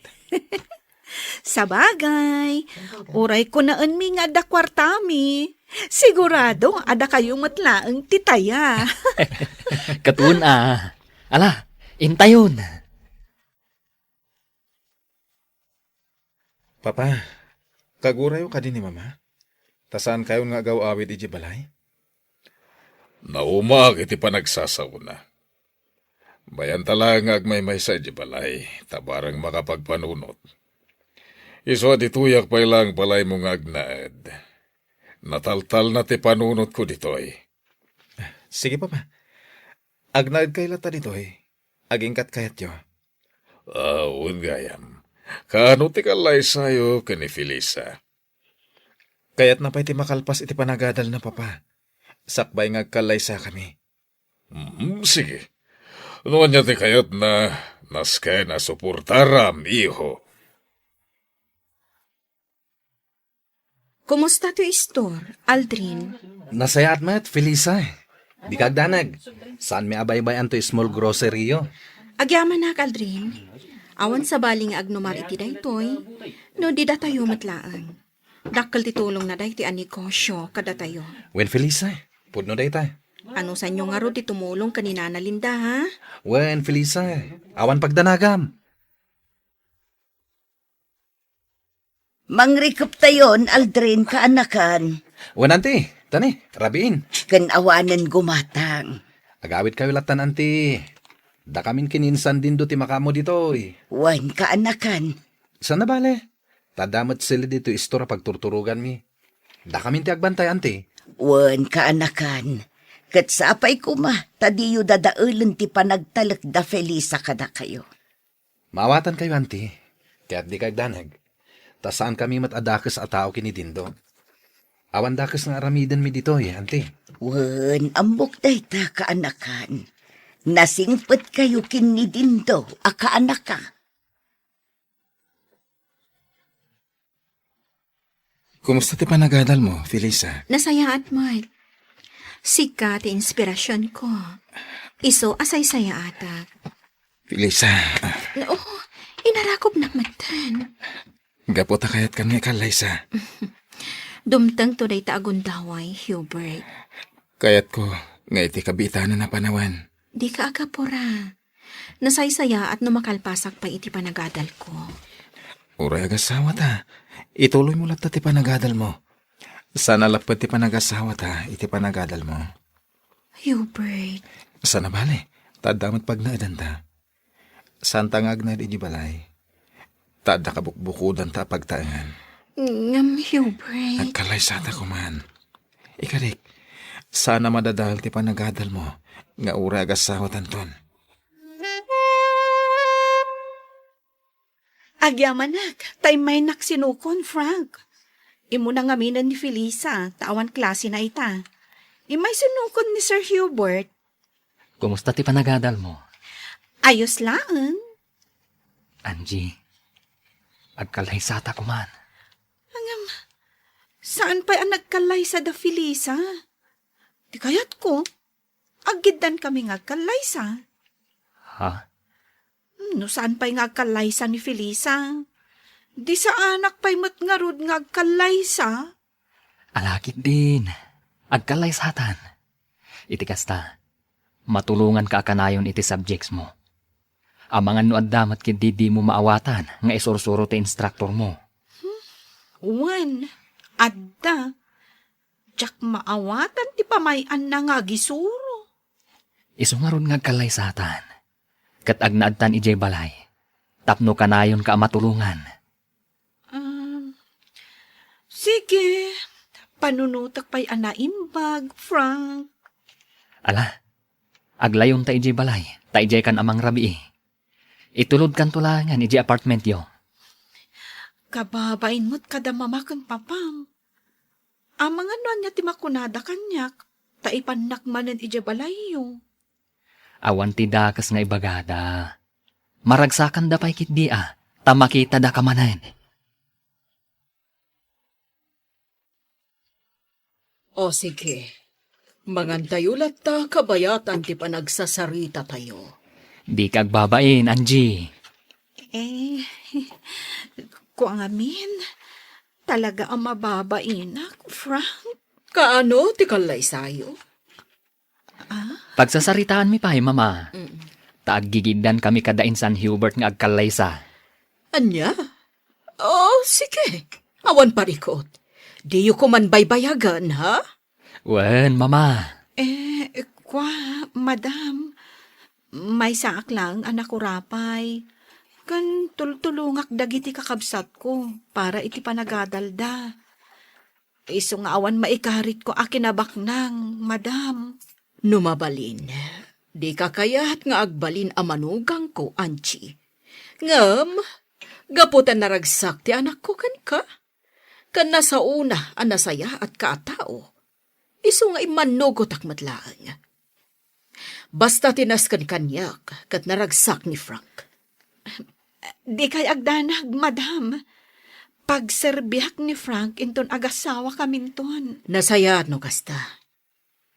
Sabagay, uray kunaenmi nga adda kuartami. Sigurado, adda kayo met laeng ti taya. Katun a. Ala, intayon. Papa, kagurayo kadi ni Mama? Ta saankayon nga agaw-awid idiay balay? Naumaak iti panagsasaona. Bayanta laeng nga agmaymaysa idiay balay, ta bareng makapagpanunot. Isu a ditoyak pay laeng balaymo nga agnaed. Nataltalna ti panunotko ditoy. Sige, Papa. Agnaedkayo latta ditoy. Agingkat kayatyo. Ah, wen gayam. Kaano ti kallaysayo ken ni Felisa? Kayatna pay ti makalpas iti panagadalna, Papa. Sakbay nga agkallaysakami. Mm, sige. No ania ti kayatna, nasken a suportaram, iho. Kumusta ti istor, Aldrin? Nasayaat met, Felisa. Dika agdanag. Saanmi a baybay-an toy small grocery-yo. Agyamanak, Aldrin. Awan sabali nga agnumar iti daytoy, no di datayo met laeng. Dakkel ti tulongna daytoy a negosio kadatayo. Wen, Felisa, pudno dayta. Anusanyo ngarud ti tumulong ken ni Nana Linda, ha? Wen, Felisa, awan pagdanagam. Mangrikeptayon, Aldrin, kaanakan. Wen, anti, tani, rabiin. Ken awanen gumatang. Agawidkayo lattan, anti. Dakamin ken ni Insan Dindo ti makaammo ditoy. Wen, kaanakan. Saan a bale? Ta adda met sili ditoy istor a pagturturoganmi. Dakamin ti agbantay, anti. Wen, kaanakan. Ket sapay koma, ta diyo dadaelen ti panagtalek da Felisa kadakayo. Maawatankayo, anti. Kayat dika agdanag. Ta saankami met a dakes a tao ken ni Dindo. Awan dakes nga aramidenmi ditoy, anti. Wen, ammok dayta, kaanakan. Nasingpetkayo ken ni Dindo a kaanaka. Kumusta ti panagadalmo, Felisa? Nasayaat met. Sika ti inspirasionko. Isu a saysayaatak. Felisa. Oo, inarakupnak metten. Gapu ta kayatkan nga ikallaysa. Dumtengto dayta a gundaway, Hubert. Kayatko nga iti kabiitanan a panawen. Dika agapura. Nasaysayaat no makalpasak pay iti panagadalko. Uray agasawata, ituloymo latta ti panagadalmo. Saan a lapped ti panagasawata iti panagadalmo. Hubert. Saan a bale, ta adda met pagnaedanta. Saanta nga agnaed idiay balay. Ta adda kabukbukodanta a pagtaengan. Ngem, Hubert. Agkallaysata koman. Ikarik, saan a madadael ti panagadalmo nga uray agasawatanton. Agyamanak, ta immaynak sinukon, Frank. Immuna ngaminen ni Felisa, ta awan klasena ita. Immay sinukon ni Sir Hubert. Kumusta ti panagadalmo? Ayos laeng. Angie, agkallaysata koman. Ngem, saan pay a nagkallaysa da Felisa? Ti kayatko, aggiddan kami nga agkallaysa. Ha? Hmm, no saan pay nga agkallaysa ni Felisa? Di saanak pay met ngarud nga agkallaysa? Alakit din. Agkallaysatan. Iti kasta, matulonganka a kanayon iti subjectsmo. Amangan no adda met ketdi dimo maawatan nga isursuro ti instructormo. Wen, adda. Diak maawatan ti pamay-anna nga agisuro. Isu ngarud nga agkallaysatan. Ket agnaedtan idiay balay. Tapno kanayonka a matulongan. Um, sige, panunotek pay a naimbag, Frank. Ala, aglayonta idiay balay, ta idiaykan a mangrabii. Itulodkanto laengen idiay apartmentyo. Kababain met kada mama ken papam. Amangan no ania ti makunada kaniak, ta ipannak manen idiay balayyo. Awan ti dakes nga ibagada. Maragsakanda pay ketdi a, ta makitada ka manen. O sige, mangantayo latta kabayatan ti panagsasarita tayo. Dika agbabain, Angie. Eh, kua ngamin, talaga a mababainak, Frank. Kaano ti kallaysayo? Ah? Pagsasaritaanmi pay, Mama. Mm. Ta aggigiddan kami kada insan Hubert nga agkallaysa. Ania? Oh, sige. Awan parikot. Diyo koman baybayagan, ha? Wen, Mama. Eh, kwa, Madam, maysaak laeng a nakurapay. Ken tultulongak dagiti kakabsatko para iti panagadalda. Isu nga awan maikaritko a kinabaknang, Madam. No mabalin, dika kayat nga agbalin a manugangko, Angie. Ngem, gapu ta naragsak ti anakko kenka, ken nasaona a nasayaatka a tao, isu nga immannugotak met laeng. Basta ti nasken kaniak ket naragsak ni Frank. Dikay agdanag, Madam. Pagserbiak ni Frank inton agasawakaminton. Nasayaat no kasta.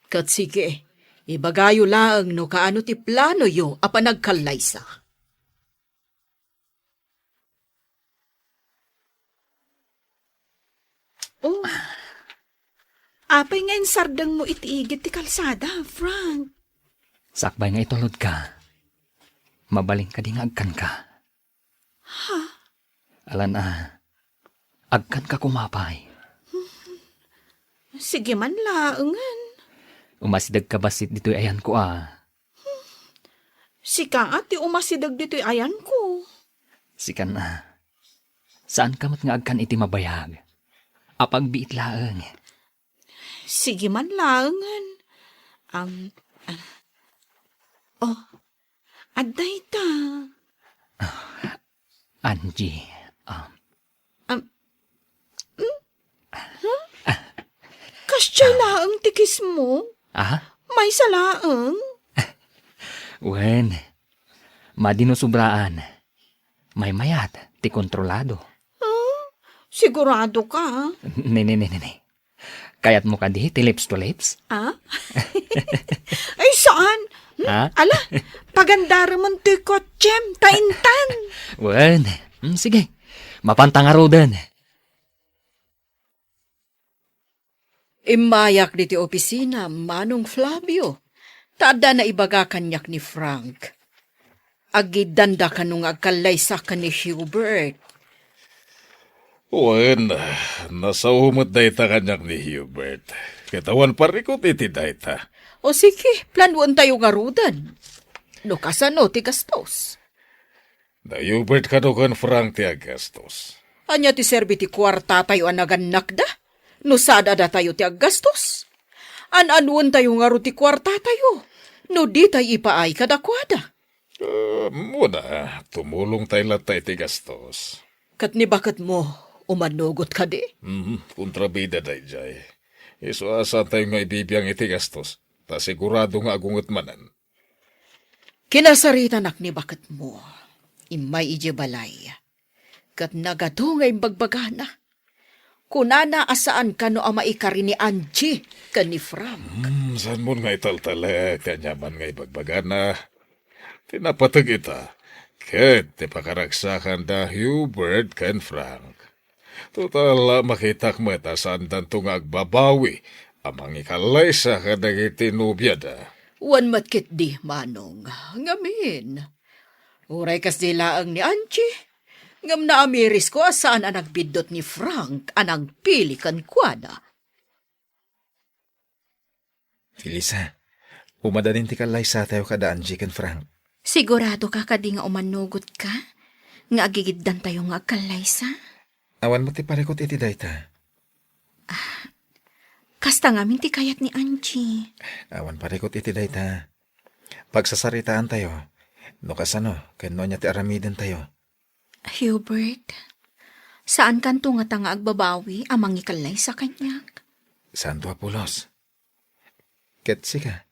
Ket sige, ibagayo laeng no kaano ti planoyo a panagkallaysa. Oh. Apay nga insardengmo iti igid ti kalsada, Frank? Sakbay nga itulodka, mabalin kadi nga agkanka? Ha? Alan a, agkanka koma pay. Sige man laengen. Umasidegka bassit ditoy ayanko a. Sika a ti umasideg ditoy ayanko. Sikan a. Saanka met nga agkan iti mabayag. Apagbiit laeng. Sige man laengen. Um, ah, oh, adda ita. Angie, um, Um, hmm? Huh? Kasdiay laeng ti kismo? Ah? Maysa laeng? Wen, madi no sobraan. Maymayat ti kontrolado. Huh? Sigurado ka? Ne, ne, ne, ne, ne. Kayatmo kadi ti lips to lips? Ah? Ay, saan? Hmm? Ah? Ala, pagandaremon ti kotsem, ta intan. Wen, hmm, sige. Mapanta ngaruden. Immayak ditoy opisina, Manong Flavio. Ta adda naibaga kaniak ni Frank. Agiddanda kano nga agkallaysa ken ni Hubert. Wen, nasao met dayta kaniak ni Hubert. Ket awan parikut iti dayta. O sige, planoentayo ngaruden. No kasano ti gastos? Da Hubert kano ken Frank ti aggastos. Ania ti serbi ti kuartatayo a nagannakda? No sada datayo ti aggastos? An-anuentayo ngarud ti kuartatayo no ditay ipaay kadakuada? Ah, muna, tumulongtay latta iti gastos. Ket ni baketmo, umanugot kadi? Mhm, kontrabida daydiay. Isu a saantayo nga ibibiang iti gastos, ta sigurado nga agunget manen. Kinasaritanak ni baketmo. Immay idiay balay. Ket nagadu nga imbagbagana. Kunana a saan kano a maikari ni Angie ken ni Frank. Hmm, saanmon nga italtalek ti aniaman nga ibagbagana? Ti napateg ita, ket ti pakaragsakan da Hubert ken Frank. Total, makitak met a saandanto nga agbabawi a mangikallaysa kadagiti nobiada. Wen met ketdi, Manong. Ngamin, uray kasdi laeng ni Angie, ngem naamirisko a saan a nagbiddut ni Frank a nangpili kenkuana. Felisa, umadanin ti kallaysatayo kada Angie ken Frank. Sigurado ka kadi nga umanugot ka nga agigiddantayo nga agkallaysa? Awan met ti parikut iti dayta. Ah, kasta ngamin ti kayat ni Angie. Awan parikut iti dayta. Pagsasaritaantayo. No kasano, ken no ania ti aramidentayo. Hubert, saankanto ngata nga agbabawi a mangikallaysa kaniak? Saanto a pulos. Ket sika,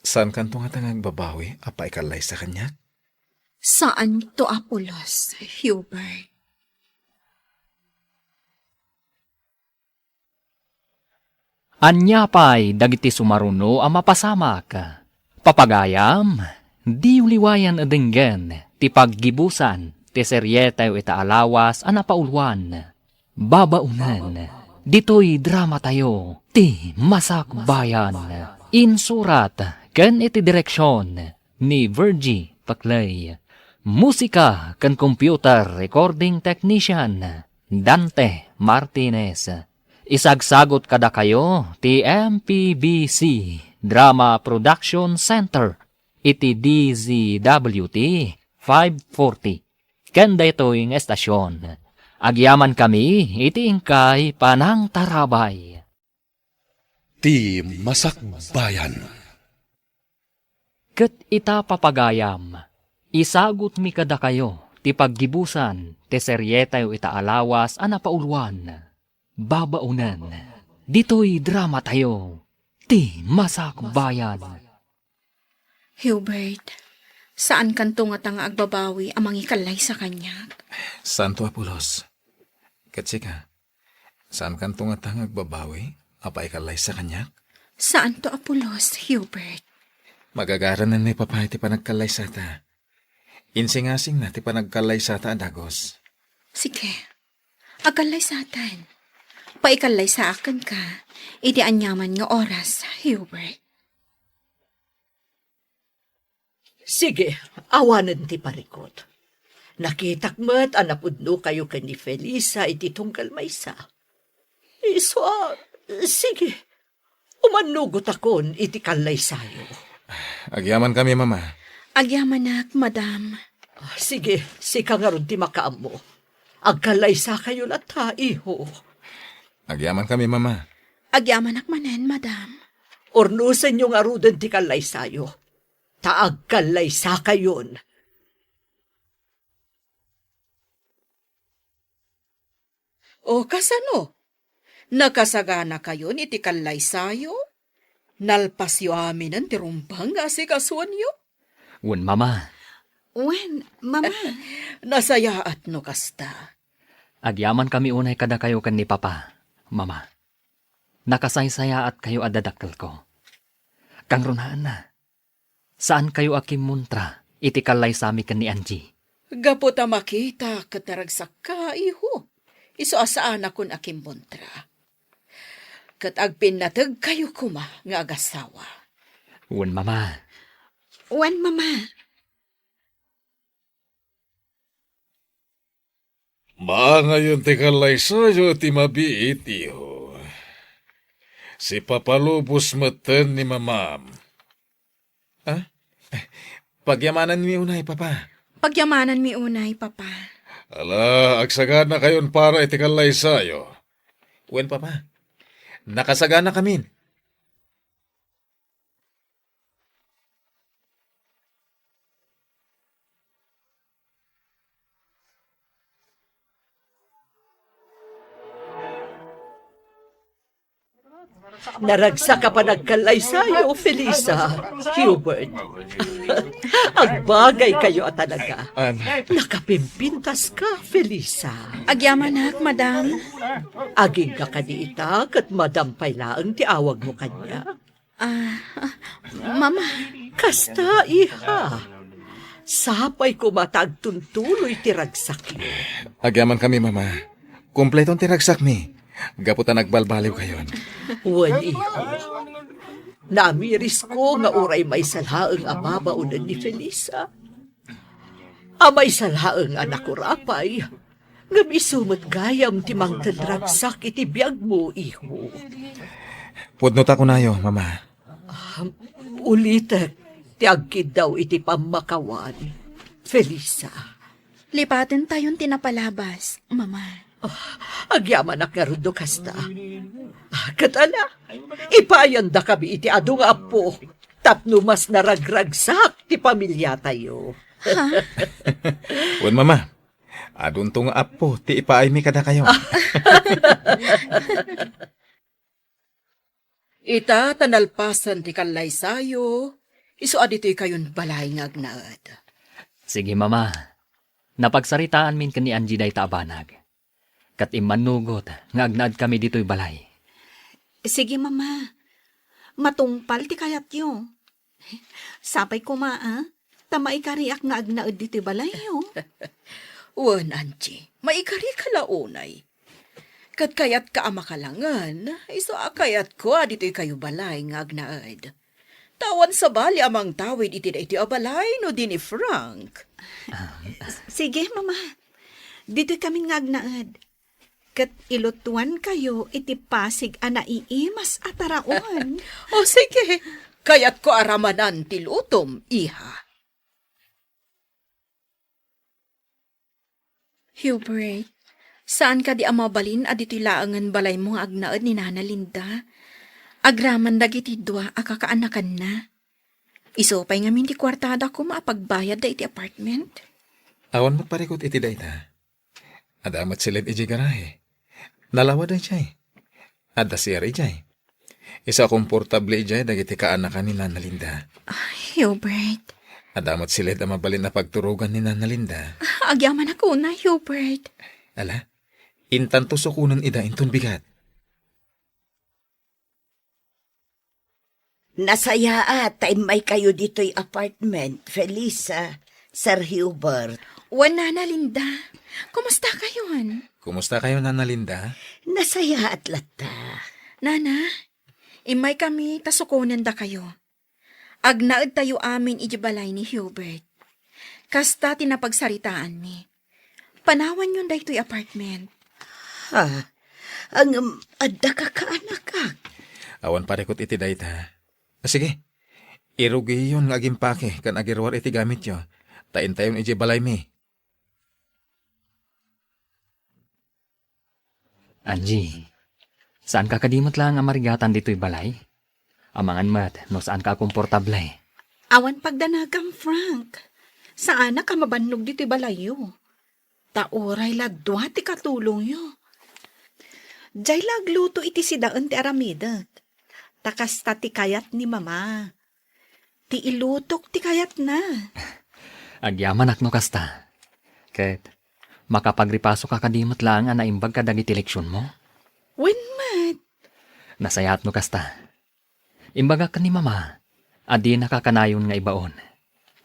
saankanto ngata nga agbabawi a paikallaysa kaniak? Saanto a pulos, Hubert. Ania pay dagiti sumaruno a mapasamak? Papagayam, diyo liwayan a denggen ti paggibusan ti serietayo ita a lawas a napauluan. Babaonen, ditoy dramatayo, ti Masakbayan. Insurat ken iti direksion ni Virgie Paclay. Musika ken computer recording technician, Dante Martinez. Isagsagut kadakayo ti M P B C Drama Production Center iti D Z W T five forty. Ken daytoy nga estasion, agyamankami iti inkay panangtarabay. Ti masakbayan. Ket ita, papagayam, isagutmi kadakayo ti paggibusan ti serietayo ita a lawas a napauluan, Babaonen, ditoy dramatayo, Ti Masakbayan. Hubert, saankanto ngata nga agbabawi a mangikallaysa kaniak? Saanto, Apolos. Ket sika, saankanto ngata nga agbabawi a paikallaysa kaniak? Saanto, Apolos, Hubert. Magagaranenmi, Papa, iti panagkallaysata. Insingasingna ti panagkallaysata a dagus. Sige, agkallaysaten. Paikallaysaak kenka iti aniaman nga oras, Hubert. Sige, awanen ti parikut. Nakitak met a napudnokayo ken ni Felisa iti tunggal maysa. Isu a, sige, umannugotakon iti kallaysayo. Agyamankami, Mama. Agyamanak, Madam. Ah, sige, sika ngarud ti makaammo. Agkallaysakayo latta, iho. Agyamankami, Mama. Agyamanak manen, Madam. Urnosenyo ngaruden ti kallaysayo, ta agkallaysakayon. O kasano? Nakasaganakayon iti kallaysayo? Nalpasyo aminen ti rumbeng nga asikasuenyo? Wen, Mama. Wen, Mama. Nasayaat no kasta. Agyamankami unay kadakayo ken ni Papa, Mama. Nakasaysayaatkayo a dadakkelko. Kangrunaanna, saankayo a kimmuntra iti kallaysami ken ni Angie. Gapu ta makita ket naragsakka, iho, isu a saanakon a kimmuntra. Ket agpinnategkayo koma nga agasawa. Wen, Mama. Wen, Mama. Maangayon ti kallaysayo ti mabiit, iho. Sipapalubos metten ni Mamam. Ah? Pagyamananmi unay, Papa. Pagyamananmi unay, Papa. Ala, agsaganakayon para iti kallaysayo. Wen, Papa. Nakasaganakamin. Naragsak a panagkallaysayo, Felisa, Hubert. Agbagaykayo a talaga. An- Nakapimpintaska, Felisa. Agyamanak, Madam. Agingga kadi ita, ket Madam pay laeng ti awagmo kaniak. Ah, ah, Mama. Kasta, iha. Sapay koma ta agtuntuloy ti ragsakyo. Agyamankami, Mama. Kompleton ti ragsakmi. Gapu ta nagbalbaliwkayon. Wen, iho. Namirisko nga uray maysa laeng a babaonen ni Felisa. A maysa laeng a nakurapay, ngem isu met gayam ti mangted ragsak iti biagmo, iho. Pudno ta kunayo, Mama. Ah, ulitek ti agkiddaw iti pammakawan, Felisa. Lipatentayon ti napalabas, Mama. Ah, agyamanak ngarud no kasta. Ah, ket ala, ipaayandakami iti adu nga appo tapno mas naragragsak ti pamiliatayo. Ha? Wen, Mama, adunto nga appo ti ipaaymi kadakayo. Ita ta nalpasen ti kallaysayo, isu a ditoykayon balay nga agnaed. Sige, Mama. Napagsaritaanmin ken ni Angie dayta a banag. Ket immannugot nga agnaedkami ditoy balay. Sige, Mama. Matungpal ti kayatyo. Sapay koma, a, ta maikariak nga agnaed ditoy balayyo. Wen, Angie, maikarika la unay. Ket kayatka a makalangen, isu a kayatko a ditoykayo balay nga agnaed. Ta awan sabali a mangtawid iti daytoy a balay no di ni Frank. Sige, Mama. Ditoy kami nga agnaed. Ket ilutuankayo iti pasig a naiimas a taraon. O sige, kayatko a ramanan ti lutom, iha. Hubert, saan kadi a mabalin a ditoy laengen balaymo nga agnaed ni Nana Linda? Agraman dagiti dua a kakaanakanna. Isu pay ngamin ti kuartada koma a pagbayadda iti apartment? Awan met parikut iti dayta. Adda met siled idiay garahe. Nalawada idiay. Adda C R idiay. Isu a komportable idiay dagiti kaanakan ni Nana Linda. Ay, Hubert. Adda met siled a mabalin a pagturogan ni Nana Linda. Agyamanak unay, Hubert. Ala, intanto sukonen ida inton bigat. Nasayaat ta immaykayo ditoy apartment, Felisa, Sir Hubert. Wen, Nana Linda. Kumusta kayon? Kumusta kayo, Nana Linda? Nasayaat latta. Nana, immaykami ta sukonendakayo. Agnaedtayo amin iti balay ni Hubert. Kasta ti napagsaritaanmi. Panawanyon daytoy apartment. Ha? Ngem adda kakaanakak? Awan parikut iti dayta. Sige, irugiyon nga agimpake ken agiruar iti gamityo, ta intayon idiay balaymi. Angie, saanka kadi met laeng a marigatan ditoy balay? Amangan met no saanka a komportable. Awan pagdanagam, Frank. Saanak a mabannog ditoy balayyo. Ta uray la dua ti katulongyo. Diay la agluto iti sidaen ti aramidek. Ta kasta ti kayat ni Mama. Ti ilutok ti kayatna. Agyamanak no kasta. Ket, makapagripasoka kadi met laeng a naimbag kadagiti leksionmo? Wen met. Nasayaat no kasta. Imbagak ken ni Mama a dinaka kanayon nga ibaon.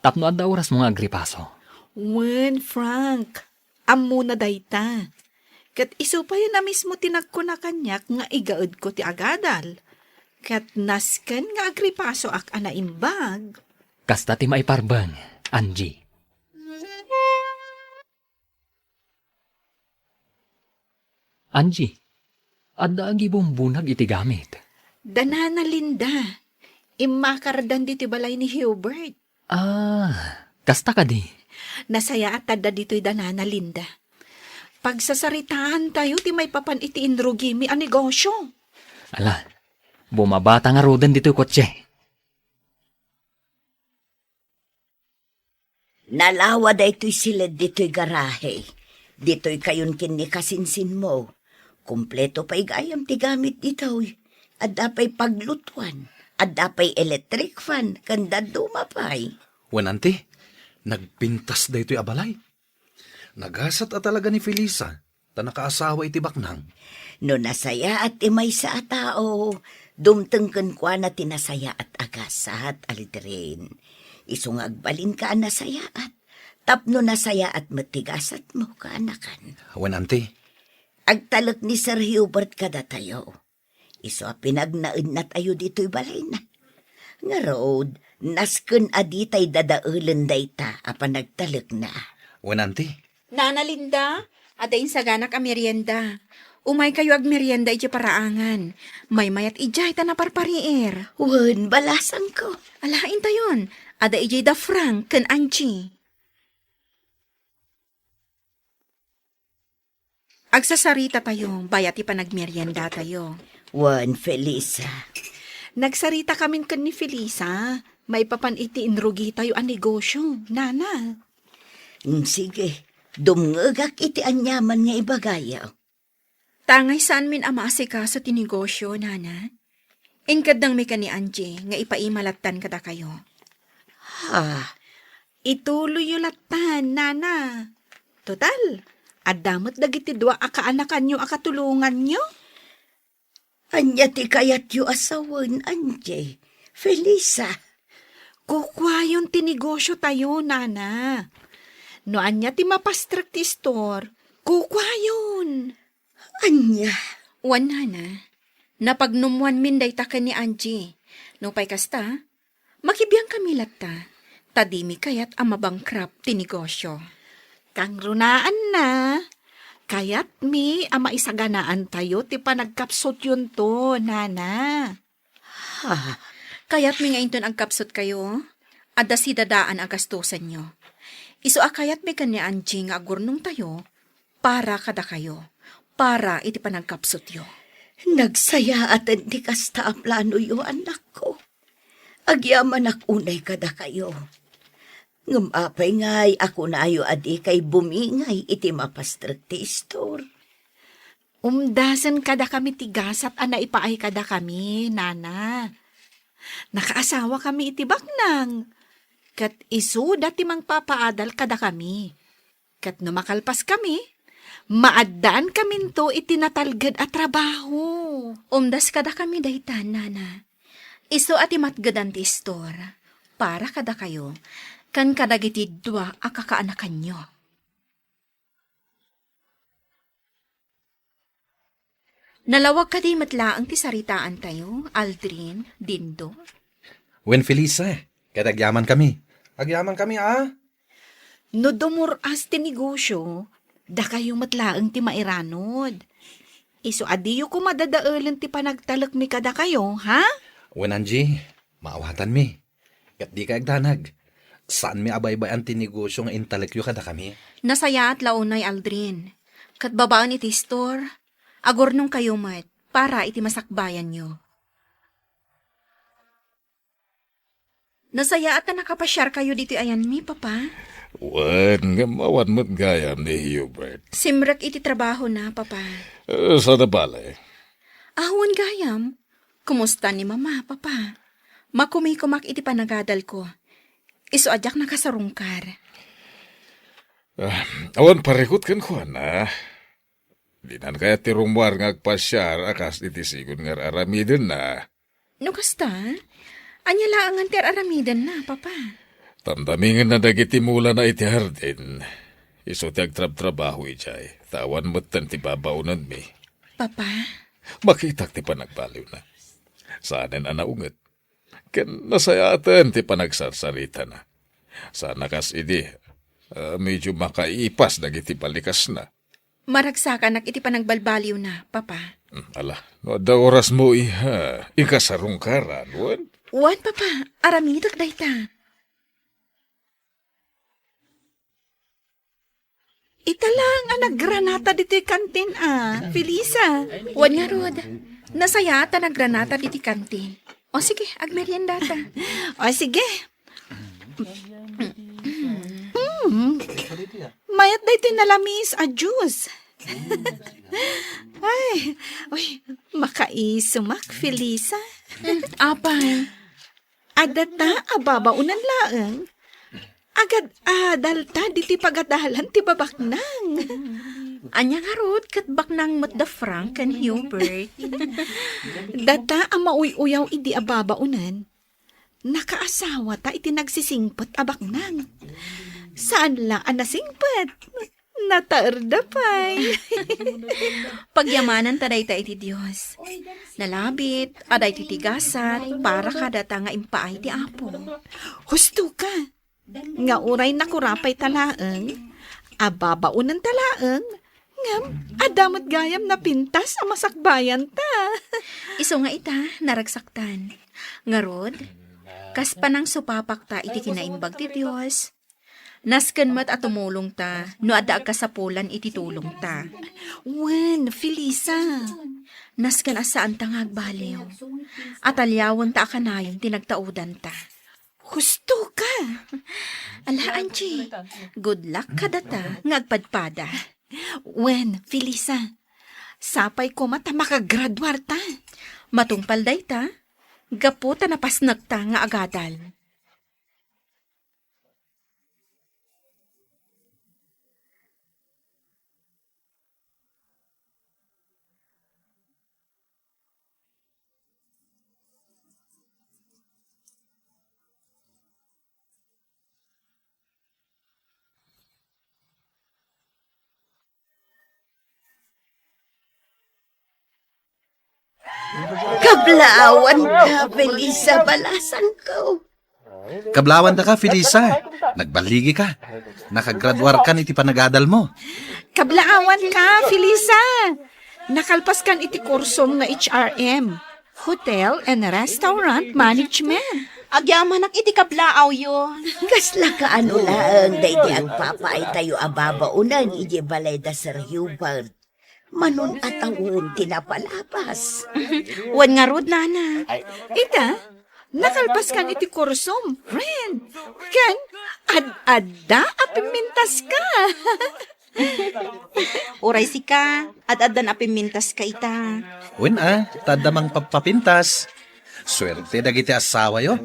Tapno adda orasmo nga agripaso. Wen, Frank. Ammona dayta. Ket isu pay a mismo ti nagkuna kaniak nga igaedko ti agadal. Ket nasken nga agripasoak a naimbag. Kasta ti maiparbeng, Angie. Angie, adda agibumbunag iti gamit. Da Nana Linda. Immakardan ditoy balay ni Hubert. Ah, kasta kadi? Nasayaat adda ditoy da Nana Linda. Pagsasaritaantayo ti maipapan iti inrugimi a negosyo. Ala, bumabata ngaruden ditoy kotse. Nalawa daytoy siled ditoy garahe. Ditoy kayon ken ni kasinsinmo. Kompleto pay gayam ti gamit ditoy. Adda pay paglutuan, adda pay electric fan, ken dadduma pay. Wen, anti, nagpintas daytoy a balay. Nagasat a talaga ni Felisa, ta nakaasawa iti baknang. No nasayaat ti maysa a tao, dumteng kenkuana ti nasayaat a gasat, Aldrin. Isu nga agbalinka a nasayaat, tapno nasayaat met ti gasatmo, kaanakan. Wen, anti. Agtalek ni Sir Hubert kadatayo. Isu a pinagnaednatayo ditoy balayna. Ngarud, nasken a ditay dadaelen dayta a panagtalekna. Wen, anti. Nana Linda, adda insaganak a merienda. Umaykayo agmerienda idiay paraangan. Maymayat idiay ta naparpariir. Wen, balasangko. Ala, intayon. Adda idiay da Frank ken Angie. Agsasarita tayo, bayat ti panagmerienda tayo. Wen, Felisa. Nagsarita kamin ken ni Felisa, maipapan iti inrugi tayo a negosyo, Nana. Mm, sige, dumngegak iti aniaman nga ibagayo. Tangay saanmin a maasikaso ti negosyo, Nana. Inkeddengmi ken ni Angie nga ipaima lattan kadakayo. Ha, ituloyyo lattan, Nana. Total, adda met dagiti dua a kaanakanyo a katulonganyo. Ania ti kayatyo a sawen, Angie? Felisa. Kukuayon ti negosyo tayo, Nana. No ania ti mapastrek ti istor, kukuayon. Ania? Wen, Nana. Napagnummoanmin dayta ken ni Angie. Nupay kasta, Makibiangkami latta, ta dimi kayat a mabankrupt ti negosyo. Kangrunaanna, kayatmi a maisaganaantayo ti panagkapsutyonto, Nana. Ha? Kayatmi nga inton agkapsutkayo, adda sidadaan a gastusenyo. Isu a kayatmi ken ni Angie nga agurnongtayo para kadakayo, para iti panagkapsutyo. Nagsayaaten ti kasta a planoyo, annakko. Agyamanak unay kadakayo. Ngem apay ngay a kunayo a dikay bumingay iti mapastrek ti istor? Umdasen kadakami ti gasat a naipaay kadakami, Nana. Nakaasawakami iti baknang, ket isuda ti mangpapaadal kadakami. Ket no makalpaskami, maaddaankaminto iti natalged a trabaho. Umdas kadakami dayta, Nana. Isu a ti matgedan ti istor para kadakayo ken kadagiti dua a kakaanakanyo. Nalawag kadi met laeng ti saritaantayo, Aldrin, Dindo? Wen, Felisa, ket agyamankami. Agyamankami, a? No dumur-as ti negosyo, dakayo met laeng ti mairanod. Isu a diyo koma dadaelen ti panagtalekmi kadakayo, ha? Wen, Angie, maawatanmi. Ket dikay agdanag. Saanmi a baybay-an ti negosyo nga intalekyo kadakami. Nasayaat la unay, Aldrin. Ket babaen iti istor, agurnongkayo met para iti masakbayanyo. Nasayaat a nakapasiarkayo ditoy ayanmi, Papa. Wen, ngem awan met gayam ni Hubert. Simrek iti trabahona, Papa. Eh, saan a bale? Awan gayam. Kumusta ni Mama, Papa? Makumikomak iti panagadalko. Isu a diak nakasarungkar. Ah, awan parikut kenkuana. Dinan kayat ti rummuar nga agpasiar a kas iti sigun nga ar-aramidenna. No kasta, ania laengen ti ar-aramidenna, Papa? Tamdamingenna dagiti mulana iti hardin. Isu ti agtrabtrabaho idiay, ta awan metten ti babaonenmi. Papa? Makitak ti panagbaliwna. Saanen a naunget. Ken nasayaaten ti panagsarsaritaena. Saan a kas idi, ah, medyo makaipas dagiti balikasna. Maragsakanak iti panagbalbaliwna, Papa. Hmm, ala, no adda orasmo, iha, inka sarungkaran, wen? Wen, Papa, aramidek dayta. Ita laeng a naggranata ditoy kantin a, Felisa. Wen ngarud, nasayaat a naggranata ditoy kantin. O sige, agmeriendata. O sige. Mm. Mayat daytoy nalamiis a juice. Ay, uy, makaisumak, Felisa. Mm, apay? Adda ta a babaonan laeng. Agad-adal ta ditoy pagadalan ti babaknang. Ania ngarud ket baknang met da Frank ken Hubert? Data a mauy-uyaw idi a babaonan. Nakaasawata iti nagsisingpet a baknang. Saan la a nasingpet. Nataerda pay. Pagyamananta dayta iti Dios. Nalabit a daytoy ti gasat para kadata nga impaay ti Apo. Husto ka, nga uray nakurapay ta laeng, a babaonan ta laeng, ngem adda met gayam napintas a masakbayan ta. Isu nga ita, naragsaktan. Ngarud, kas panangsupapakta iti kinaimbag ti Dios, nasken met a tumulongta no adda agkasapulan iti tulongta. Wen, Felisa. Nasken a saanta nga agbaliw. Ataliawenta a kanayon ti nagtaudanta. Husto ka! Ala, Angie, good luck kadata nga agpadpada. Wen, Felisa, sapay koma ta makagraduar ta. Matungpal dayta, gapu ta napasnekta nga agadal. Kablawan ka, Felisa, balasangko. Kablaawan daka, Felisa. Nagballigika. Nakagraduarkan iti panagadalmo. Kablaawanka, Felisa. Nakalpaskan iti kursom nga H R M, Hotel and Restaurant Management. Agyamanak iti kablaawyo. Kasla kaano laeng daydi agpapaaytayo a babaonen idiay balay da Sir Hubert. Manon a tawen ti napalabas. Wen ngarud, nana. Ita, nakalpaskan iti kursom, friend. Ken, ad-adda a pimmintaska. Uray sika, ad-addan a pimmintaska ita. Wen a, ta adda mangpapapintas. Suerte dagiti asawayo,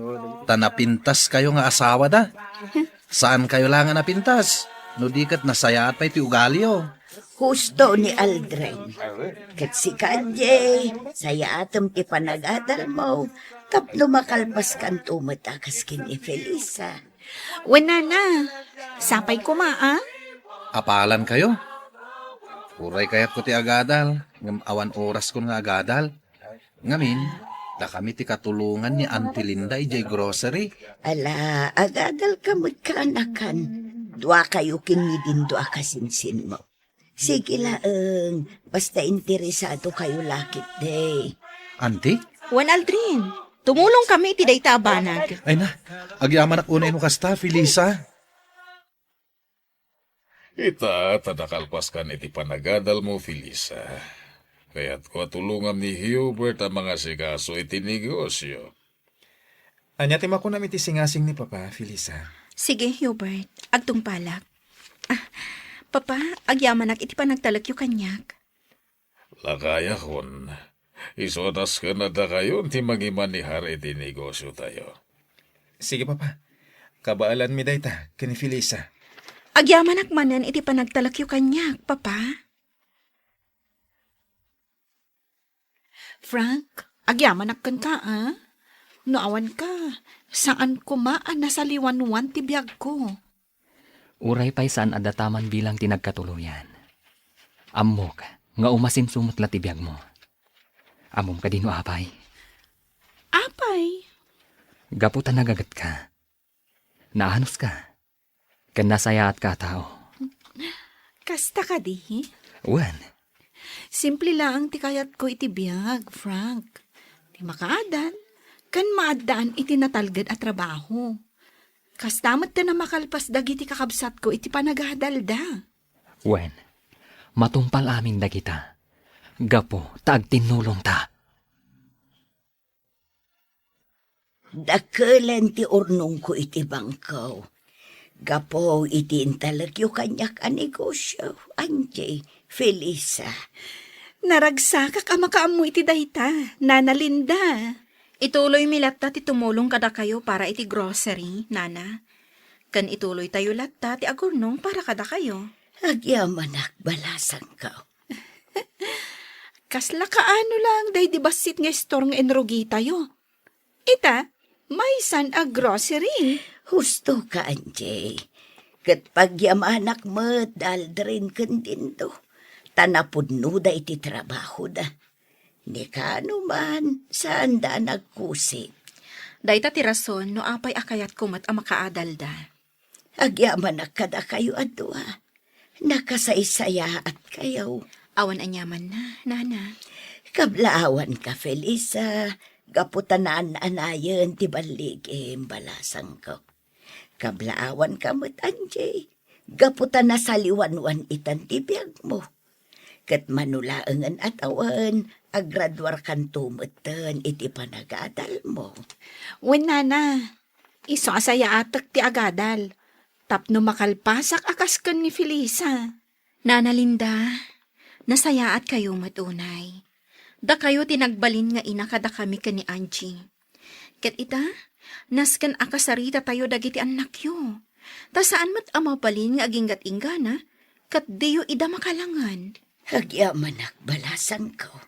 ta napintaskayo nga asawada. Saankayo la nga napintas, no di ket nasayaat pay ti ugaliyo. Husto ni Aldrin. Ket sika, Jay, sayaatem ti panagadalmo tapno makalpaskanto met a kas ken ni Felisa. Wen, nana, sapay koma, a? Apalankayo. Uray kayatko ti agadal, ngem awan oraskon nga agadal. Ngamin, dakami ti katulongan ni Auntie Linda idiay grocery. Ala, agadalka met kaanakan. Duakayo ken ni Dindo a kasinsinmo. Sige laeng, basta interesadokayo la ketdi. Auntie? Wen, Aldrin, tumulongkami iti dayta a banag. Ay na, agyamanak unay no kasta, Felisa. Ita, ta nakalpaskan iti panagadalmo, Felisa. Kayatko a tulongam ni Hubert a mangasikaso iti negosyo. Ania ti makunam iti singasing ni Papa, Felisa? Sige, Hubert. Agtungpalak. Ah, Papa, agyamanak iti panagtalekyo kaniak. Lakayakon, isu a tasken a dakayon ti mangimanehar iti negosyotayo. Sige, Papa. Kabaelanmi dayta ken ni Felisa. Agyamanak manen iti panagtalekyo kaniak, Papa. Frank, agyamanak kenka, a? No awanka, saan koma a nasaliwanwan ti biagko. Uray pay saan a dataman bilang ti nagkatuloyan. Ammok nga umasinso met la ti biagmo. Ammom kadi no apay? Apay? Gapu ta nagagetka. Naanuska. Ken nasayaatka a tao. Kasta kadi? Wen. Simple laeng ti kayatko iti biag, Frank. Ti makaadal, ken maaddaan iti natalged a trabaho. Kasta met ti a makalpas dagiti kakabsatko iti panagadalda. Wen, matungpal amin dagita. Gapu ta agtinnulongta. Dakelen ti urnongko iti bangko. Gapu iti intalekyo kaniak a negosio, Angie, Felisa. Naragsakak a makaammo iti dayta, Nana Linda. Ituloymi latta ti tumulong kadakayo para iti grocery, Nana. Ken ituloytayo latta ti agurnong para kadakayo. Agyamanak, balasangko. Kasla kaano lang daydi bassit nga istor nga inrugitayo. Ita, maysan a grocery. Husto ka, Angie. Ket pagyamanak met da Aldrin ken Dindo, ta napudnoda iti trabahoda. Ni kaano man, saanda a nagkusit. Dayta ti rason no apay a kayatko met a makaadalda. Agyamanak kadakayo a dua. Nakasaysayaatkayo. Awan aniamanna, Nana. Kablaawanka, Felisa, gapu ta naan-anayen ti balligim, balasangko. Kablaawanka met, Angie, gapu ta nasaliwanwan itan ti biagmo. Ket mano laengen a tawen, agraduarkanto metten iti panagadalmo. Wen, Nana, isu a sayaatek ti agadal, tapno makalpasak a kas ken ni Felisa. Nana Linda, nasayaatkayo met unay. Dakayo ti nagbalin nga ina kadakami ken ni Angie. Ket ita, nasken a kasaritatayo dagiti annakyo. Ta saan met a mabalin nga aginggat-inggana, ket diyo ida makalangen. Agyamanak, balasangko.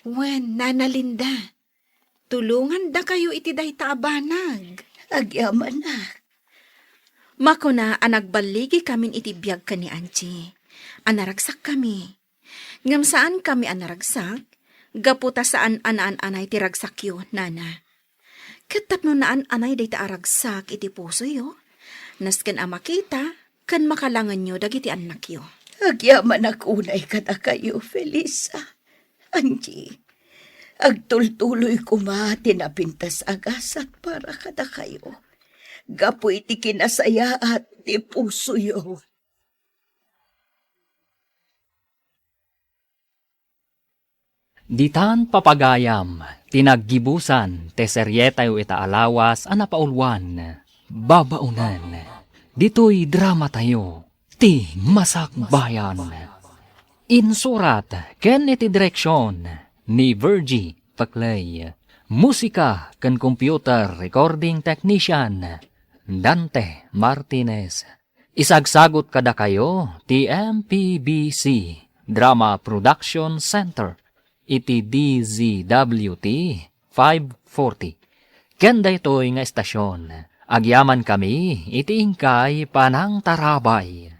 Wen, Nana Linda, tulongandakayo iti dayta a banag. Agyamanak. Makuna a nagballigikamin iti biag ken ni Angie, a naragsakkami. Ngem saankami a naragsak, gapu ta saan a naan-anay ti ragsakyo, Nana. Ket tapno naan-anay dayta a ragsak iti pusoyo, nasken a makita ken makalangenyo dagiti annakyo. Agyamanak unay kadakayo, Felisa. Angie, agtultuloy koma ti napintas a gasat para kadakayo, gapu iti kinasayaat ti pusoyo. Ditan, papagayam, ti naggibusan ti serietayo ita a lawas a napauluan, Babaonen. Ditoy dramatayo, ti Masakbayan. Insurat ken iti direksion ni Virgie Paclay. Musika ken computer recording technician, Dante Martinez. Isagsagut kadakayo ti M P B C Drama Production Center iti D Z W T five forty. Ken daytoy nga estasion, agyamankami iti inkay panangtarabay.